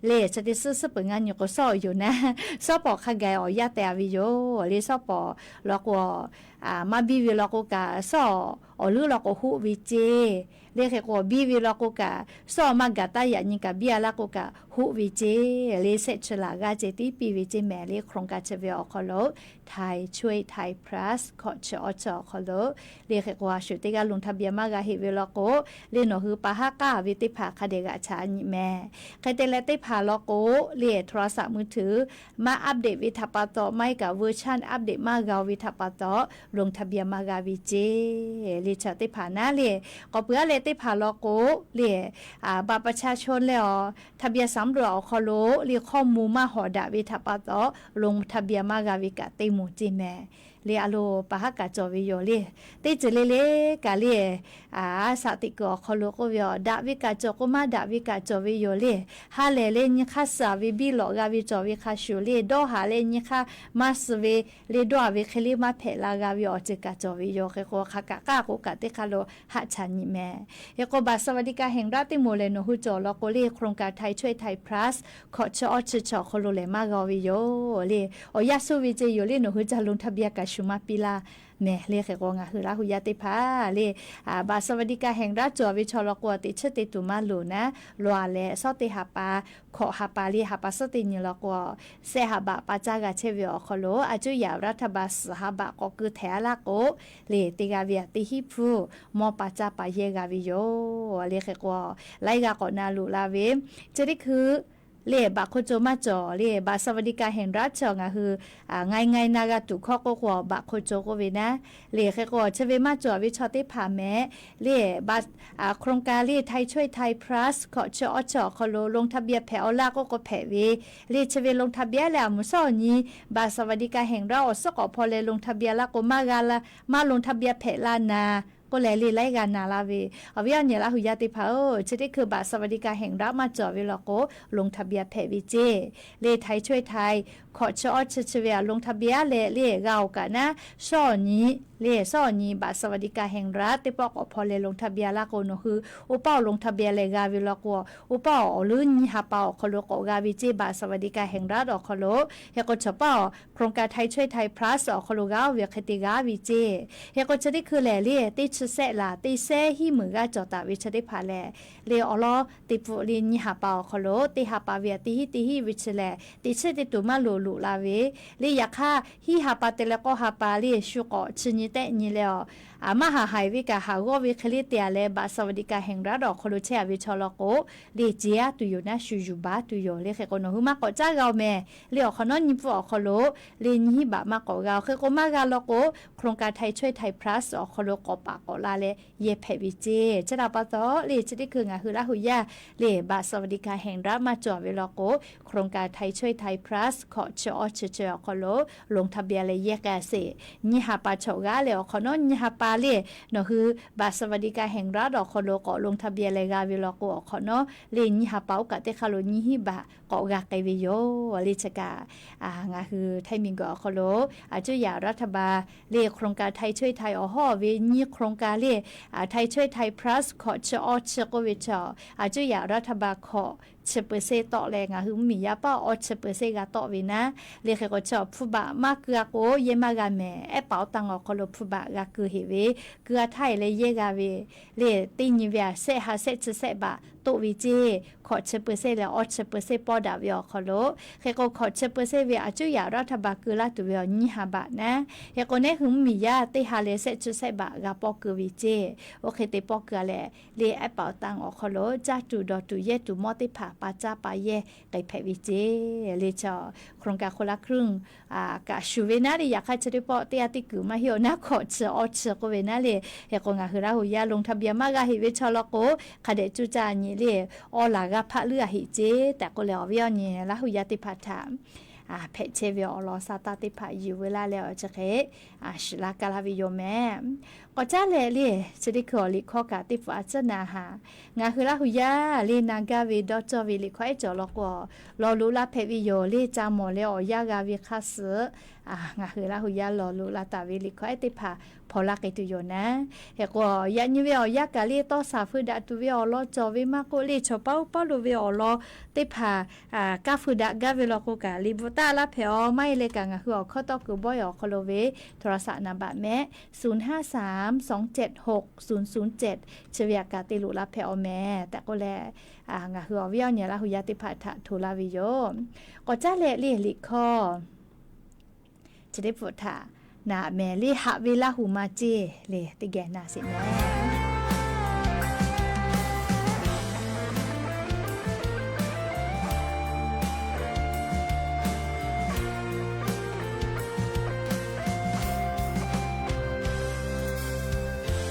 le chi teˇ suhˉ suhˉ peuˬ ngaˇ nyi k'o shawˉ awˬ yoˬ naˉ, shawˉ pawˍ hk'a gaˬ awˬ yaˇ teh-a ve yoˬ le. Shawˉ pawˍ law k'o maˇ biˇ ve law k'o kaꞈ shawˉ awˬ leuˉ law k'o hoˆ ve ceˇ le. Hk'e k'o biˇ ve law k'o kaꞈ shawˉ maˇ gaˬ taˇ yaꞈ nyi kaꞈ biˇ-a laˇ k'o kaꞈ hoˆ ve ceˇ le. Shehˆ chi laˬ g'aˇ ceh tiˉ piˇ ve ceˇ mehˍ le. โครงการ chi ve awˬ hk'aw lo Thai Choi Thai Plus hkawꞈ chi awˇ chi awˬ hk'aw lo le hk'e k'o a shuˍ teˇ g'aˇ ลงทะเบียน maˇ g'a heˆ ve law k'o le nawˬ hui pa haˉ k'aˇ ve teˇ hpaˍ hk'a dehꞈ g'aꞈ chaꞈ nyi mehˍ. Hk'e te leh teˇ hpaˍ law k'o le โทรศัพท์มือถือ maˇ update ve htaꞈ pa taw maˇ heˆ kaꞈ version update maˇ g'a-o ve htaꞈ pa taw ลงทะเบียน maˇ g'a ve ceˇ le. Chaw teˇ hpaˍ naˉ le k'awꞈ peuˬ-a leh teˇ hpaˍ law k'o le บัตรประชาชน leh awˬ ทะเบียนสำรวจ awˬ hk'aw lo le hkawˇ moˍ maˇ hawˍ daꞈ ve htaꞈ pa taw ลงทะเบียน maˇ g'a ve kaꞈ teˇ moˍ ceˇ mehˍ le. A lo pa haˉ kaꞈ cawˬ ve yoˬ le. Teˇ ceuˬ le le kaꞈ le a shaꞈ teꞈ kuiˬ awˬ hk'aw lo k'oˆ ve aˬ daꞈ ve kaꞈ cawˬ k'o maˇ daꞈ ve kaꞈ cawˬ ve yoˬ le. Ha lehˬ leh nyi hk'aˇ suh-a ve biˇ lawꞈ g'a ve cawˬ ve hk'a shuˍ le dawˇ haˍ leh nyi hk'aˇ maˇ suh ve le dawˇ-a ve hk'e le maˇ hpehꞈ la g'a ve awˬ ceuˬ kaꞈ cawˬ ve yoˬ. Hk'e k'o hk'aˬ kaꞈ k'aˇ k'o kaꞈ teˇ hk'aˇ lo haˆ chaꞈ nyi mehˍ. Hk'e k'o บัตรสวัสดิการแห่งรัฐ teˇ moˍ lehˬ nawˬ hui cawˬ law k'o le โครงการไทยช่วยไทย plus hkawꞈ chi awˇ chi chi awˬ hk'aw lo lehˬ maˇ g'a ve yoˬ le. Awˬ yanˇ suh ve ce yoˬ le nawˬ hui ca ลงทะเบียน kaꞈ shuˍ maˇ piˇ laˇ mehˍ le. Hk'e k'o ngaˬ hui Laˇ hu yaˇ teˇ hpaˍ le บัตรสวัสดิการแห่งรัฐ cawˬ ve chaw law k'o teꞈ chiˉ teˇ tuˬ maˇ loˍ naˉ, lawˬ a leh shawˉ teˇ ha pa, hkawꞈ ha pa le ha pa suhˉ teˇ nyi law k'o, shehˆ ha baꞈ pa caˇ g'a chehˇ ve awˬ hk'aw lo a cuˇ yaꞈ รัฐบาล suhˍ ha baꞈ k'awꞈ keu htehꞈ a laˇ k'o, le teˇ g'aˇ ve a teˇ hinˉ hpu mawˇ pa caˇ pa yehˇ g'a ve yoˬ le. Hk'e k'o laiˉ g'aˇ k'awꞈ na loꞈ la ve, chi teˇ hkui le บัตรคนจน maˇ cawˬ le บัตรสวัสดิการแห่งรัฐ chi ngaˬ hui ngai ngai na g'a tuˬ hkawˇ k'oˆ k'o บัตรคนจน k'oˆ ve naˉ. Le hk'e k'o chi ve maˇ cawˬ ve chaw teˇ hpaˍ mehˍ le โครงการ le ไทยช่วยไทย plus hkawꞈ chi awˇ chi awˬ hk'aw lo ลงทะเบียน hpehꞈ awˬ laˇ k'oˆ k'o hpehꞈ ve le. Chi ve ลงทะเบียน leh a muˍ shawˉ awˬ nyi บัตรสวัสดิการแห่งรัฐ awˬ suhˉ k'awꞈ hpaw leh ลงทะเบียน laˇ k'o maˇ g'a la, maˇ ลงทะเบียน hpehꞈ la naˍ k'oˆ leh le laiˉ g'aˇ na laˇ ve. Awˬ viˉ awˬ nyi Laˇ hu yaˇ teˇ hpaˍ-oˬ, chi teˇ hkui บัตรสวัสดิการแห่งรัฐ maˇ cawˬ ve law k'o ลงทะเบียน hpehꞈ ve ceˇ. Le ไทยช่วยไทย hkawꞈ chi awˇ chi chi ve a ลงทะเบียน leh le g'a awˬ kaꞈ naˉ shawˉ awˬ nyi le shawˉ awˬ nyi บัตรสวัสดิการแห่งรัฐ teˇ pawˆ k'awꞈ hpaw leh ลงทะเบียน laˇ k'o nawˬ hui oˇ paˆ awˬ ลงทะเบียน lehˬ g'a ve law k'o, oˇ paˆ awˬ leuˉ nyiˇ ha pa awˬ hk'aw lo k'awꞈ g'a ve ceˇ บัตรสวัสดิการแห่งรัฐ awˬ hk'aw lo. Hk'e k'o chaw paˆ awˬ โครงการไทยช่วยไทย plus awˬ hk'aw lo g'a oˇ ve hk'e te g'a ve ceˇ. Hk'e k'o chi teˇ hkui lehˬ le teˇ chi sehˆ laˬ teˇ sehˉ hiˉ meunˍ g'aˇ cawˬ taˍ ve chi teˇ hpaˍ lehˬ, le awˬ lawn teˇ pfuhˆ le nyiˇ ha pa awˬ hk'aw lo teˇ ha pa ve a teˇ hinˉ teˇ hinˉ ve chi lehˬ teꞈ chiˉ teˇ tuˬ maˇ loˍ loꞈ la ve le. Yaꞈ hk'aˇ hiˉ ha pa te leh k'awˇ ha pa le shu k'awꞈ chi nyi tehˆ nyi leh awˬ, a maˇ haˍ haiˬ ve kaꞈ haˍ g'awˇ ve hk'e le te a leh บัตรสวัสดิการแห่งรัฐ awˬ hk'aw lo chehˇ a ve chaw law k'o, le ce aˉ tuˬ yoˬ naˉ shu yuˬ baˉ tuˬ yoˬ le. Hk'e k'o nawˬ hui maˇ k'awꞈ caˉ g'a oˬ mehˍ le awˬ hk'awꞈ nawˉ nyiˇ pfuhˆ awˬ hk'aw lo le nyiˇ hinˉ baꞈ maˇ k'awꞈ g'a oˬ. Hk'e k'o maˇ g'a law k'o โครงการไทยช่วยไทย plus awˬ hk'aw lo k'awꞈ paˍ k'awꞈ la leh yehˇ hpehꞈ ve ceˇ. Chi htaꞈ pa taw le chi teˇ hkui ngaˬ hui Laˇ hu yaˇ le บัตรสวัสดิการแห่งรัฐ maˇ cawˬ ve law k'o โครงการไทยช่วยไทย plus hkawꞈ chi awˇ chi chi awˬ hk'aw lo ลงทะเบียน leh yehˇ k'ai a sheˍ. Nyiˇ ha pa chawꞈ g'aˇ leh awˬ hk'awꞈ nawˉ nyiˇ ha pa le nawˬ hui บัตรสวัสดิการแห่งรัฐ awˬ hk'aw lo k'awꞈ ลงทะเบียน leh g'a ve law k'o awˬ hk'awꞈ nawˉ le nyiˇ ha pa oˇ kaꞈ teˇ hk'aˇ lo nyiˇ hinˉ baꞈ k'awꞈ g'a k'ai ve yoˬ le. Chi kaꞈ ngaˬ hui Htaiˇ miˬguiˬ awˬ hk'aw lo a cuˇ yaꞈ รัฐบาล le โครงการไทยช่วยไทย awˬ hawˉ ve nyiˇ โครงการ le ไทยช่วยไทย plus hkawꞈ chi awˇ chi k'oˆ ve chaw a cuˇ yaꞈ รัฐบาล hkawꞈ chi เปอร์เซ็นต์ tawˆ leh ngaˬ hui mvuhˇmiˬ yaˇ paˆ awˇ chi เปอร์เซ็นต์ g'a tawˆ ve naˉ. Le hk'e k'o chi awˬ hpfuhˇ baꞈ maˇ keu a k'o yehˇ maˇ g'a mehˍ. Ehˉ paˍ awˬ tanˇ awˬ hk'aw lo hpfuhˇ baꞈ g'a keu heꞈ ve, keu a htaˇ e leh yehˇ g'a ve le teˇ nyi ve a sehˆ ha sehˆ chi sehˆ baꞈ toˆ ve ceˇ. Hkawꞈ chi เปอร์เซ็นต์ leh awˇ chi เปอร์เซ็นต์ pawˆ daꞈ ve awˬ hk'aw lo, hk'e k'o hkawꞈ chi เปอร์เซ็นต์ ve a cuˇ yaꞈ รัฐบาล keu laˇ tuˬ ve awˬ nyiˇ ha baꞈ naˉ. Hk'e k'o neˉ hui mvuhˇmiˬ yaˇ teˇ ha leh sehˆ chi sehˆ baꞈ g'a pawˆ keu ve ceˇ. Oˇ hk'e te pawˆ keu a leh le ehˉ paˍ awˬ tanˇ awˬ hk'aw lo caˇ tuˬ dawˬ tuˬ yehˇ tuˬ mawˇ teˇ hpaˍ pa caˇ pa yehˇ k'ai hpehꞈ ve ceˇ. Le chaw โครงการคนละครึ่ง kaꞈ shuˍ ve naˉ le. Yaꞈ hk'aˇ chi teˇ pawˆ teˇ g'aˇ teˇ kuiˬ maˇ heˆ awˬ naˉ hkawꞈ chi awˇ chi k'oˆ ve naˉ le. Hk'e k'o ngaˬ hui Laˇ hu yaˇ ลงทะเบียน maˇ g'a heꞈ ve chaw law k'o, hk'a dehꞈ cuˇ caˇ nyi le awˬ laˬ g'a hpaˆ leuˉ a heꞈ ceˇ tehꞈ k'oˆ leh awˬ viˉ awˬ nyi Laˇ hu yaˇ teˇ hpaˍ htaꞈ hpehꞈ chehˇ ve awˬ lawn sa taˇ teˇ hpaˍ yuˬ veu laˇ leh awˬ chi hk'e shiˍ laˇ kaˇ laˇ ve yoˬ mehˍ. K'awꞈ caˉ leh le chi teˇ hkui awˬ liꞈ hkawˇ kaꞈ teˇ pfuhˍ a ciˉ na haꞈ. Ngaˬ hui Laˇ hu yaˇ le na gaˇ ve dawˇ cawˇ ve liꞈ hkawˇ ehˉ cawˬ law k'o, lawˬ loꞈ la hpehꞈ ve yoˬ le. Ca mawˬ leh awˬ yanˇ g'a ve hk'aˇ suh ngaˬ hui Laˇ hu yaˇ lawˬ loꞈ la taˍ ve liꞈ hkawˇ ehˉ teˇ hpaˍ hpaw laˇ k'ai tuˬ yoˬ naˉ. Hk'e k'o yaꞈ nyi ve awˬ yanˇ kaꞈ le tawˇ shaˍ feu daꞈ tuˬ ve awˬ lawn cawˬ ve maˇ k'oˆ le chaw paˉ oˇ paˉ lo ve awˬ lawn teˇ hpaˍ kaˇ feu daꞈ gaˇ ve law k'o kaꞈ liꞈ bvuhꞈ taˍ laˇ hpehꞈ awˬ maˇ heˆ leh kaꞈ ngaˬ hui awˬ hkawˇ tawˇ kuiˬ bawehˇ awˬ hk'aw lo ve โทรศัพท์ naˍ baꞈ mehˆ ศูนย์ห้าสาม สองเจ็ดหก ศูนย์ศูนย์เจ็ด chi ve aꞈ kaꞈ te loꞈ la hpehꞈ awˬ mehˍ tehꞈ k'oˆ leh, ngaˬ hui awˬ viˉ awˬ nyi Laˇ hu yaˇ teˇ hpaˍ htaꞈ hto laˇ ve yoˬ. K'awꞈ caˉ leh le liꞈ hkawˇ chi teˇ pfuhˍ htaꞈ naˍ mehˍ le haꞈ ve Laˇ hu ma ceˇ le teˇ geh na sheˍ mehˍ.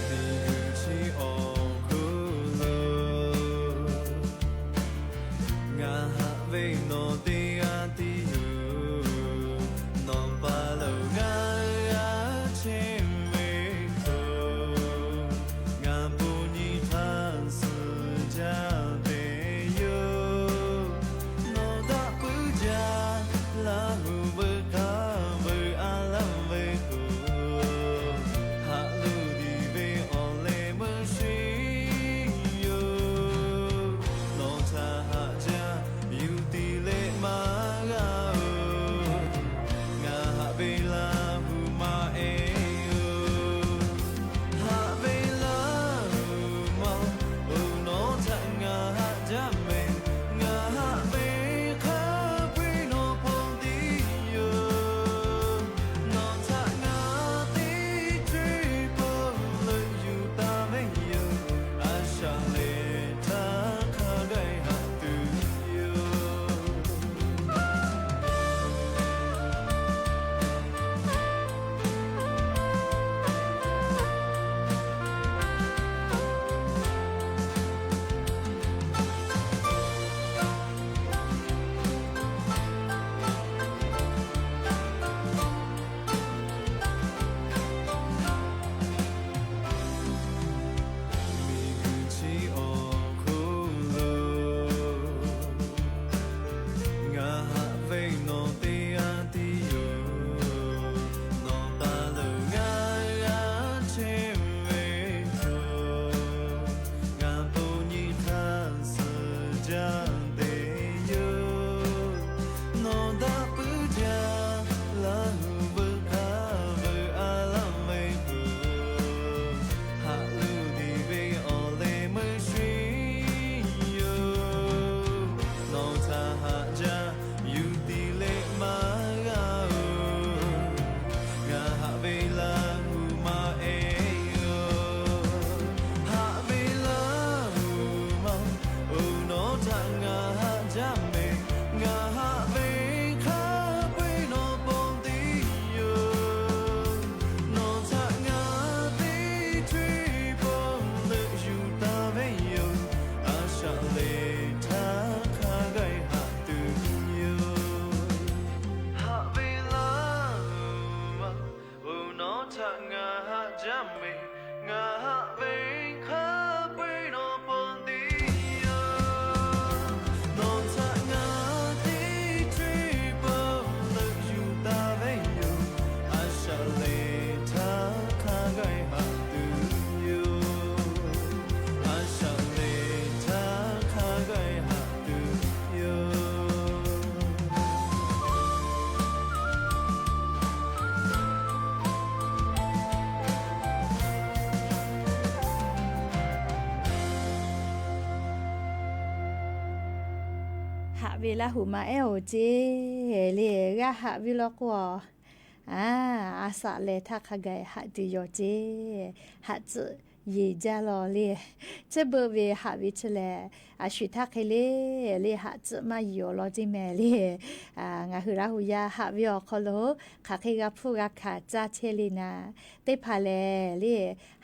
Miˬguiˬ chi awˬ hk'aw lo ngaˬ haꞈ ve nawˬ teˇ g'aˇ tiˉ yoˬ. Nawˬ pa lawˬ g'aˇ g'aˇ chehˇ ve yoˬ. Ngaˬ haꞈ ve hk'a peu-eˬ nawˬ pon teˇ yanˇ, nawˬ htaꞈ ngaˬ teˇ ceuˬ pawˆ leuˆ yuˬ taˍ ve yoˬ. A shaꞈ lehˬ htaˇ hk'a gaˬ haꞈ tuˬ yoˬ. A shaꞈ lehˬ htaˇ hk'a gaˬ haꞈ tuˬ yoˬ. Haꞈ ve Laˇ huˍ ma ehˉ-oˬ ceˇ le. G'a haꞈ ve law k'o, a, a shaꞈ lehˬ htaˇ hk'a gaˬ haꞈ tuˬ yoˬ ceˇ. Haꞈ tcuhˆ yeˬ jaˇ law le. Chi beuꞈ ve haꞈ ve chi lehˬ, a shu htaˇ hk'e le, le haꞈ tcuhˆ maˇ yeˬ awˬ lawn ceˇ mehˍ le. Ngaˬ hui Laˇ huˍ yaˇ haꞈ ve awˬ hk'aw lo hk'aˬ hk'e g'a hpuˇ g'a hkanˍ caˇ chehˇ le naˍ, teˇ hpaˍ lehˬ le,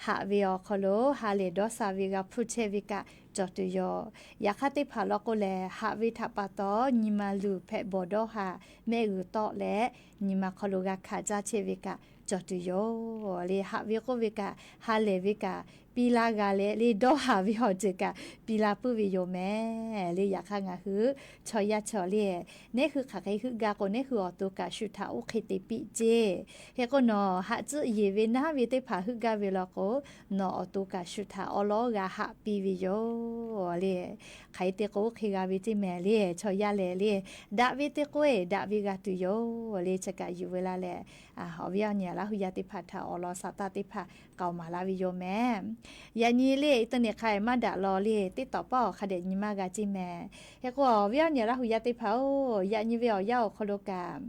haꞈ ve awˬ hk'aw lo ha lehˬ dawˇ sha ve g'a hpuˇ chehˇ ve kaꞈ cawˬ tuˬ yoˬ. Yaꞈ hk'aˇ teˇ hpaˍ law k'o lehˬ, haꞈ ve htaꞈ pa taw nyi ma luˬ hpehꞈ bawˬ dawˇ haˍ mehˆ g'uiˬ tawˆ leh, nyi ma hk'aw lo g'a hkanˍ caˇ chehˇ ve kaꞈ cawˬ tuˬ yoˬ le. Haꞈ ve k'oˆ ve kaꞈ, ha lehˬ ve kaꞈ piˇ laˇ g'a leh le, dawˇ haˍ ve awˬ ceuˬ kaꞈ piˇ laˇ puiˉ ve yoˬ mehˍ le. Yaꞈ hk'aˇ ngaˬ hui chaw yaˇ chaw le, nehˉ hui hk'aˬ hk'e heuˆ gaˇ k'o, nehˉ hui awˬ to kaꞈ shu htaꞈ oˇ hk'e te piˇ ceˇ. Hk'e k'o nawˬ haꞈ tcuhˆ yeˬ ve naˉ ve teˇ hpaˍ heuˆ gaˇ ve law k'o, nawˬ awˬ to kaꞈ shu htaꞈ awˉ lawˉ g'a haꞈ piˇ ve yoˬ le. Hk'aˬ hk'e te k'o oˇ hk'e g'a ve ceˇ mehˍ le. Chaw yaˇ lehˬ le, daꞈ ve teˇ k'oˆ-e daꞈ ve g'a tuˬ yoˬ le. Chi kaꞈ yuˬ ve la leh, awˬ viˉ awˬ nyi Laˇ huˍ yaˇ teˇ hpaˍ htaꞈ awˬ lawn shaˍ taˆ teˇ hpaˍ k'aoˍ maˍ laˇ ve yoˬ mehˍ. Yaꞈ nyi le, teˇ nyi hk'a maˇ daꞈ law le, teˇ tawˍ paˆ awˬ hk'a dehꞈ nyi maˇ g'a ceˇ mehˍ. Hk'e k'o awˬ viˉ awˬ nyi Laˇ huˍ yaˇ teˇ hpaˍ-oˬ, yaꞈ nyi ve awˬ yanˇ awˬ hk'aw lo kaꞈ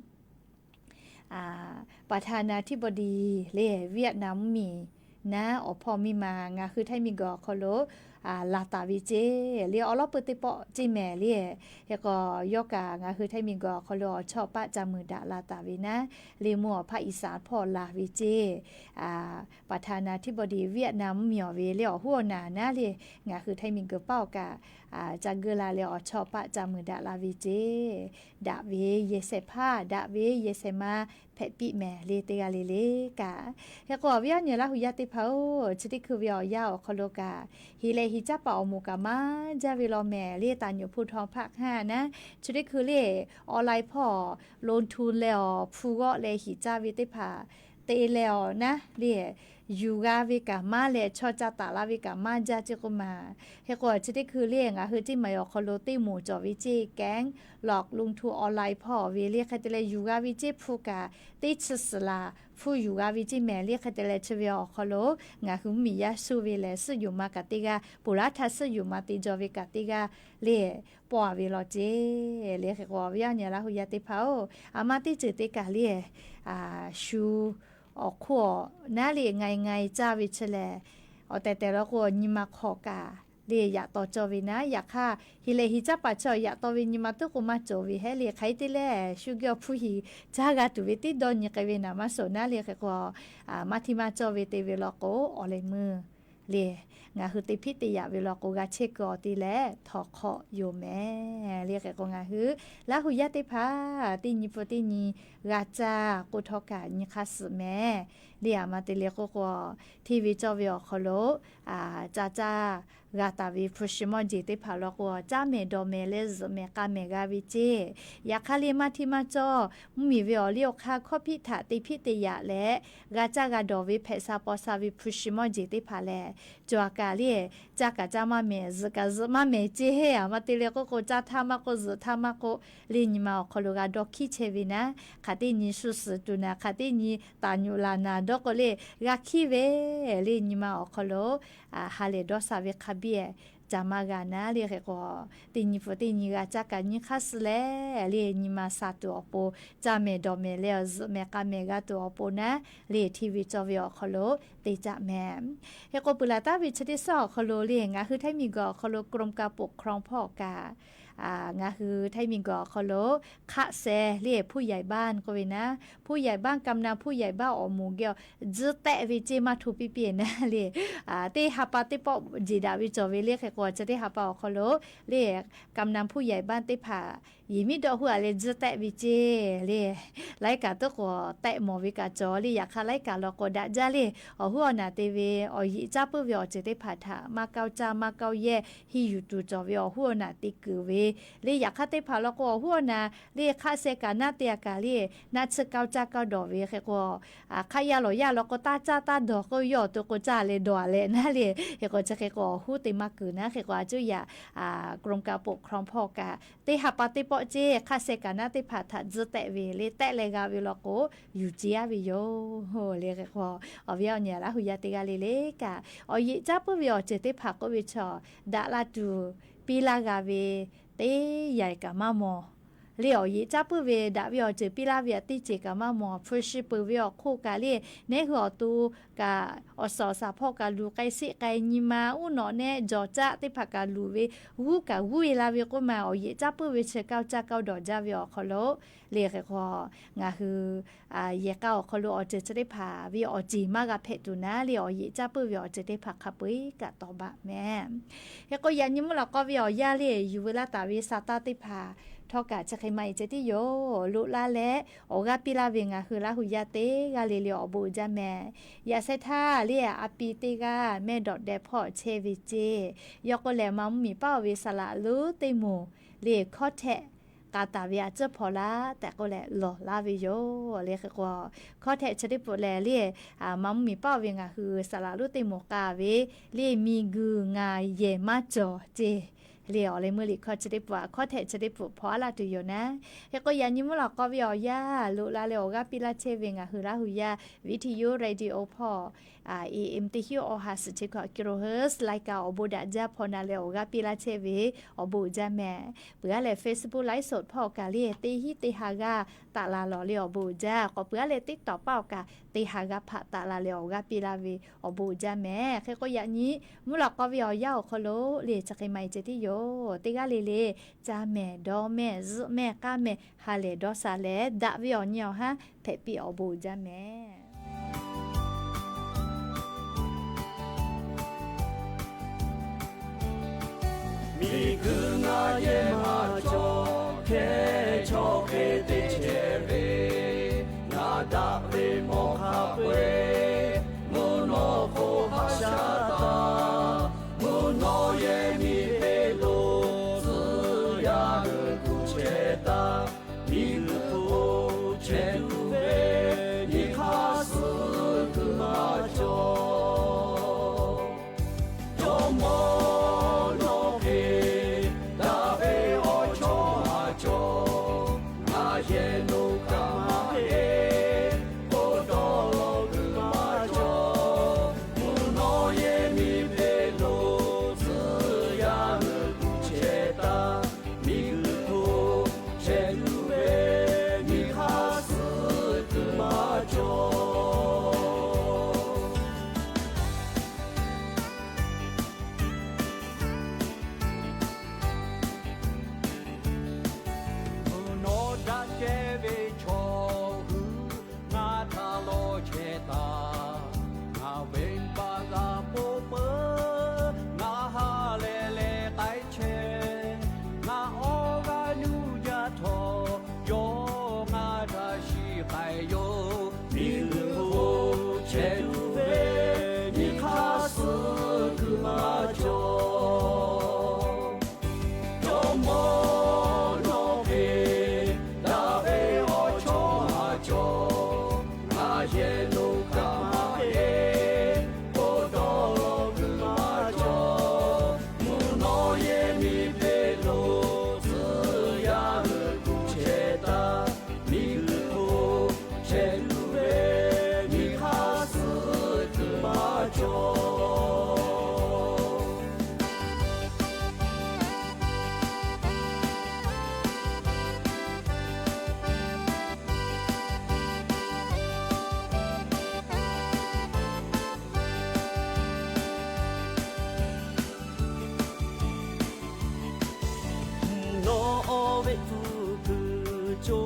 ประธานาธิบดี le Vietnam miˬ naˉ awˬ hpawˇ miˇ ma ngaˬ hui Htaiˇ miˬ guiˬ awˬ hk'aw lo laˬ taˍ ve ceˇ le. Awˬ lawn peuˬ teˇ pawˆ ceˇ mehˍ le. Hk'e k'o yawˇ kaꞈ ngaˬ hui Htaiˇ miˬ guiˬ awˬ hk'aw lo awˬ chawˇ paˆ ca muiˬ daꞈ la taˍ ve naˉ le, mvuhˇ awˬ hpaˇ อีสาน hpawˇ laˬ ve ceˇ. ประธานาธิบดี Vietnam miˬ awˬ ve le awˬ hoˉ awˬ naˍ naˉ le, ngaˬ hui Htaiˇ miˬ guiˬ paˆ awˬ kaꞈ ca geuˆ la leh awˬ chawˇ paˆ ca muiˬ daꞈ la ve ceˇ. Daꞈ ve yehˬ shehˍ hpaˇ, daꞈ ve yehˬ shehˍ ma hpehꞈ piˇ mehˍ le, teˇ g'aˇ le le kaꞈ. Hk'e k'o awˬ viˉ awˬ nyi Laˇ huˍ yaˇ teˇ hpaˍ-oˬ, chi teˇ hkui ve awˬ yanˇ awˬ hk'aw lo kaꞈ, heˍ leh heˍ caˇ paˍ awˬ moˍ kaꞈ maˇ jaˇ ve law mehˍ le. Taˍ nyoˍ hpu htaw hpaˆ hk'aˇ naˉ, chi teˇ hkui le online hpawˇ ลงทุน leh awˬ hpu g'awˆ leh heˍ caˇ ve teˇ hpaˍ te leh awˬ naˉ le, yuˬ g'a ve kaꞈ maˇ leh chaw ca taˍ la ve kaꞈ maˇ jaˇ ceˇ k'oˆ ma. Hk'e k'o chi teˇ hkui le ngaˬ hui ceˇ maˬ awˬ hk'aw lo teˇ moˍ cawˬ ve ceˇ แก๊งหลอกลงทุนออนไลน์ hpawˇ ve le. Hk'e te leh yuˬ g'a ve ceˇ hpu kaꞈ teˇ chi suhˍ laˬ hpu yuˬ g'a ve ceˇ mehˍ le. Hk'e te leh chi ve awˬ hk'aw lo ngaˬ hui mvuhˇmiˬ yaˇ shu ve lehˬ, suhˆ yoˍ ma kaꞈ teˇ g'aˇ, ponˬ laˇ htaˇ suhˆ yoˍ ma te jaw ve kaꞈ teˇ g'aˇ le, pawˆ a ve law ceˇ le. Hk'e k'o awˬ viˉ awˬ nyi Laˇ huˍ yaˇ teˇ hpaˍ-oˬ, a ma teˇ ceuˬ teˇ kaˬ le, shu awˬ hk'oˆ awˬ naˉ le ง่ายๆ caˇ ve chi lehˬ, awˬ tehˬ tehˬ law k'o nyi ma hk'awꞈ kaꞈ le yaꞈ taw cawˇ ve naˉ. Yaꞈ hk'aˇ heˍ leh heˍ caˇ paˍ chi awˬ yaꞈ taw ve nyi ma tuˉ k'o maˇ cawˬ ve hehˉ le. Hk'aˬ hk'e te leh shu geh awˬ hpu heˍ caˇ g'a tuˬ ve teˇ dawˇ nyi k'ai ve naˍ maˇ shawˍ naˉ le. Hk'e k'o maˇ hteˇ maˇ cawˇ ve te ve law k'o awˬ lehˬ meuˇ le, ngaˬ hui te hpiˆ te yaꞈ ve law k'o g'a chehˇ kuiˬ awˬ te leh htawnˍ hk'awꞈ yoˬ mehˍ le. Hk'e k'o ngaˬ hui Laˇ huˍ yaˇ teˇ hpaˍ teˇ nyi hpu teˇ nyi g'a caˇ k'o htawˇ kaꞈ nyi hk'aˇ suhˍ mehˍ le. A ma te leh k'oˆ k'o, hteˇ ve cawˇ ve awˬ hk'aw lo ca caˇ g'a taˍ ve hpu shi mawˇ jeˬ teˇ hpaˍ law k'o, caˇ mehˍ dawˬ mehˍ leh zuhꞈ mehˍ k'a mehˍ g'a ve ceˇ. Yaꞈ hk'aˇ le maˇ hteˇ maˇ cawˇ, mvuhˇmiˬ ve awˬ liˇ awˬ hk'aˇ hkawˇ hpiˆ htaꞈ te hpiˆ te yaꞈ leh g'a caˇ g'a dawˬ ve hpehꞈ sha paw sha ve hpu shi mawˇ jeˬ teˇ hpaˍ lehˬ, cawˬ a kaꞈ le, caˇ kaꞈ caˇ maˇ mehˍ, zuhꞈ kaꞈ zuhꞈ maˇ mehˍ ceˇ heˆ. A ma te leh k'oˆ k'o, caˇ htaˇ maˇ k'oˆ, zuhꞈ htaˇ maˇ k'oˆ le, nyi ma awˬ hk'aw lo g'a dawˇ hkiˉ chehˇ ve naˉ, hk'aˬ teˇ nyi shu suhˍ tuˬ naˍ, hk'aˬ teˇ nyi taˍ nyoꞈ laˬ naˍ dawˇ k'o le, g'a hkiˉ ve le, nyi ma awˬ hk'aw lo ha lehˬ dawˇ sha ve hk'a biˇ ca maˇ g'a naˉ le. Hk'e k'o teˇ nyi hpu teˇ nyi g'a caˇ kaꞈ nyi hk'aˇ suhˍ leh le, nyi ma sha tuˬ awˬ pon, caˇ mehˍ dawˬ mehˍ leh zuhꞈ mehˍ k'a mehˍ g'a tuˬ awˬ pon naˉ le, hteˇ ve cawˇ ve awˬ hk'aw lo te caˇ mehˍ. Hk'e k'o peuˬ laˬ taˍ ve chi teˇ suhˉ awˬ hk'aw lo le, ngaˬ hui Htaiˇ miˬ guiˬ awˬ hk'aw lo กรมการปกครอง hpawˇ kaꞈ ngaˬ hui Htaiˇ miˬ guiˬ awˬ hk'aw lo hk'aˆ seh le ผู้ใหญ่บ้าน k'oˆ ve naˉ, ผู้ใหญ่บ้าน กำนัน ผู้ใหญ่บ้าน awˬ moˍ geh awˬ tzuhˇ tehˆ ve ceˇ maˇ hto piˇ piˇ naˉ le. Teˇ ha pa teˇ pawˆ jeˬ daꞈ ve cawˬ ve le. Hk'e k'o chi teˇ ha pa awˬ hk'aw lo le กำนัน ผู้ใหญ่บ้าน teˇ hpaˍ Yehˬ miˉ dawˆ huˉ aꞈ leh tzuhˇ tehˆ ve ceˇ le. Laiˉ kaꞈ tuˉ k'awꞈ tehˆ mawˬ ve kaꞈ cawˬ le. Yaꞈ hk'aˇ laiˉ kaꞈ law k'o daꞈ jaˇ le. Awˬ hoˉ awˬ naˬ te ve awˬ yeꞈ caˇ puiˉ ve awˬ ceuˬ teˇ hpaˍ htaꞈ maˇ kaoˇ caˇ maˇ kaoˇ yehˇ henˇ yuˬ tuˬ cawˬ ve awˬ hoˉ awˬ naˬ te kuiˬ ve le. Yaꞈ hk'aˇ teˇ hpaˍ law k'o awˬ hoˉ awˬ naˬ le hk'aˆ seh kaꞈ naˉ te a kaꞈ le, naˆ tsuhˇ kaoˇ caˇ kaoˇ dawˬ ve hk'e k'o, hk'aˆ yaˇ lawˬ yaˇ law k'o taˇ caˇ taˇ dawˬ k'o yawˇ awˬ to k'o caˇ leh dawˬ a leh naˉ le. Hk'e k'o chi hk'e k'o awˬ hoˉ te maˇ kuiˬ naˉ. Hk'e k'o a cuˇ yaꞈ กรมการปกครอง hpawˇ kaꞈ teˇ ha pa teˇ pawˆ ceˇ hk'aˆ seh kaꞈ naˉ teˇ hpaˍ htaꞈ tzuhˇ tehˆ ve le. Tehˆ leh g'a ve law k'o yuˬ ce a ve yoˬ le. Hk'e k'o awˬ viˉ awˬ nyi Laˇ hu yaˇ teˇ g'aˇ le le kaꞈ awˬ yeꞈ caˇ puiˉ ve awˬ ceuˬ teˇ hpaˍ k'oˆ ve chaw daꞈ la tuˬ piˇ laˇ g'a ve teˇ yanˇ kaꞈ maˇ mawˬ le. Awˬ yeꞈ caˇ puiˉ ve daꞈ ve awˬ ceuˬ piˇ laˇ ve aꞈ teˇ ceuˬ kaꞈ maˇ mawˬ. Hpu shi peuˬ ve awˬ hk'oˆ kaꞈ le, neˉ hui awˬ to kaꞈ awˬ suhˍ awˬ shaˍ hpawˇ kaꞈ luˬ k'ai sheˆ k'ai nyi ma uˉ nawꞈ nehˆ jawˬ caˆ teˇ hpaˍ kaꞈ luˬ ve g'uˇ kaꞈ g'uˇ e la ve k'oˆ ma awˬ yeꞈ caˇ puiˉ ve chi kaoˇ caˇ kaoˇ dawˬ jaˇ ve awˬ hk'aw lo le. Hk'e k'o ngaˬ hui yehˬ k'a awˬ hk'aw lo awˬ ceuˬ chi teˇ hpaˍ ve awˬ ceˬ maˇ g'a hpehꞈ tuˬ naˉ le. Awˬ yeꞈ caˇ puiˉ ve awˬ ceuˬ teˇ hpaˍ hk'a peu eˬ kaꞈ tawˍ baˬ mehˍ. Hk'e k'o yaꞈ nyi mvuhˇ lawꞈ k'aw ve awˬ yanˇ le yuˬ veu laˇ taˍ ve sa taˇ teˇ hpaˍ htawˇ kaꞈ chi hk'e maˇ e ceh tiˉ yoˬ. Loꞈ la leh awˬ g'aˇ piˇ laˇ ve ngaˬ hui Laˇ hu yaˇ teˇ g'aˇ le le awˬ bon uiˍ jaˇ mehˍ. Yaꞈ sheh htaˇ le a pi teˇ g'aˇ mehˇ dawꞈ deh hpawˇ chehˇ ve ceˇ. Yawˇ k'o lehˬ maˇ mvuhˇ miˬ paˉ oˬ ve saˍ laꞈ lonˉ teˇ moˍ le contact k'a taˍ ve a ciˉ hpaw laˇ tehꞈ k'oˆ leh lawˬ laˇ ve yoˬ le. Hk'e k'o contact chi teˇ peuˬ lehˬ le maˇ mvuhˇ miˬ paˉ oˬ ve ngaˬ hui saˍ laꞈ lonˉ teˇ moˍ k'a ve le miˬ guiˬ ngaˬ yehˬ maˇ cawˬ ceˇ le. Awˬ leh meuˇ liꞈ hkawˇ chi teˇ peuˬ a contact chi teˇ peuˬ hpaw a laˇ tuˬ yoˬ naˉ. Hk'e k'o yaꞈ nyi mvuhˇ lawꞈ k'aw ve awˬ yanˇ loꞈ la leh awˬ g'aˇ piˇ laˇ chehˇ ve ngaˬ hui Laˇ hu yaˇ viˉ hti yoˇ radio hpawˇ A M teˇ hinˉ awˬ ha suhˍ chi hkawꞈ kilohertz laiˉ kaꞈ awˬ bon daꞈ jaˇ hpaw na leh awˬ g'aˇ piˇ laˇ chehˇ ve awˬ bon uiˍ jaˇ mehˍ. Peuˬ a lehˬ Facebook ไลฟ์สด hpawˇ kaꞈ le teˇ hinˉ teˇ ha g'aˇ taˍ la lawˬ le awˬ bon uiˍ jaˇ. K'awꞈ peuˬ a lehˬ TikTok paˉ awˬ kaꞈ teˇ ha g'aˇ hpaꞈ taˍ la leh awˬ g'aˇ piˇ laˇ ve awˬ bon uiˍ jaˇ mehˍ. Hk'e k'o yaꞈ nyi mvuhˇ lawꞈ k'aw ve awˬ yanˇ awˬ hk'aw lo le chi hk'e maˇ e ceh tiˉ yoˬ. Teˇ g'aˇ le le caˇ mehˍ dawˇ mehˍ zuhˆ mehˍ k'aˇ mehˍ ha lehˬ dawˇ sha leh daꞈ ve awˬ nyi awˬ haˉ hpehꞈ piˇ awˬ bon uiˍ jaˇ mehˍ. Miˬ guiˬ ngaˬ yehˬ maˇ cawˬ, hkehˇ chaw hk'e te chehˇ ve, ngaˬ daꞈ ve mawˬ hk'a peu-eˬ, mvuhˇ naw k'o haꞈ shaˉ taˍ. Mvuhˇ naw yehˬ miˬ hpeꞈ lo tcuh yaˇ hui kuˬ chehˇ taˍ. Miˬ guiˬ hk'oˆ chehˇ tuˬ ve nyi hk'aˇ suh kuiˬ maˇ cawˬ. Jawˇ mawˇ nawˬ hk'e daꞈ ve awˬ chawˇ maˇ cawˬ. Ngaˬ yehˬ lo kaꞈ maˇ heˆ, k'oˆ dawˇ lawˬ kuiˬ maˇ cawˬ. Mvuhˇ naw yehˬ miˬ hpeꞈ lo tcuh yaˇ hui kuˬ chehˇ taˍ. Miˬ guiˬ hk'oˆ chehˇ tuˬ ve nyi hk'aˇ suh kuiˬ maˇ cawˬ. Mvuhˇ naw daꞈ kehˬ ve chaw hui ngaˬ htaꞈ lawˬ chehˇ taˍ. Ngaˬ venˇ baˆ g'a k'oˆ peuˬ, ngaˬ ha lehˬ lehˬ k'ai chehˇ. Ngaˬ awˬ g'aˇ nuˇ jaˇ htawˇ, yawˇ ngaˬ htaꞈ shiˍ k'ai yoˬ. Miˬ guiˬ hk'oˆ chehˇ tuˬ ve nyi hk'aˇ suh kuiˬ maˇ cawˬ. Jawˇ mawˇ nawˬ hk'e daꞈ ve awˬ chawˇ maˇ cawˬ. Ngaˬ yehˬ lo kaꞈ maˇ heˆ, k'oˆ dawˇ lawˬ kuiˬ maˇ cawˬ. Mvuhˇ naw yehˬ miˬ hpeꞈ lo tcuh yaˇ hui kuˬ chehˇ taˍ. Miˬ guiˬ hk'oˆ chehˇ tuˬ ve nyi hk'aˇ suh kuiˬ maˇ cawˬ. Nawˬ awˬ ve hpu kuiˬ co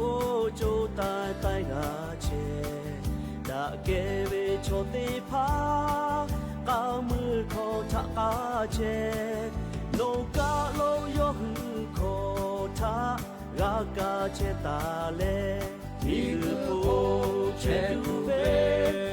co taiˍ taiˍ g'a chehˇ. Daꞈ kehˬ ve chaw teˇ hpaˍ k'aˇ mui hkawˇ htaꞈ k'aˇ chehˇ. Nawˬ kaꞈ lo yawˇ hui hkawˇ htaꞈ g'a ka chehˇ taˍ leh, miˬguiˬ hk'oˆ chehˇ tuˬ ve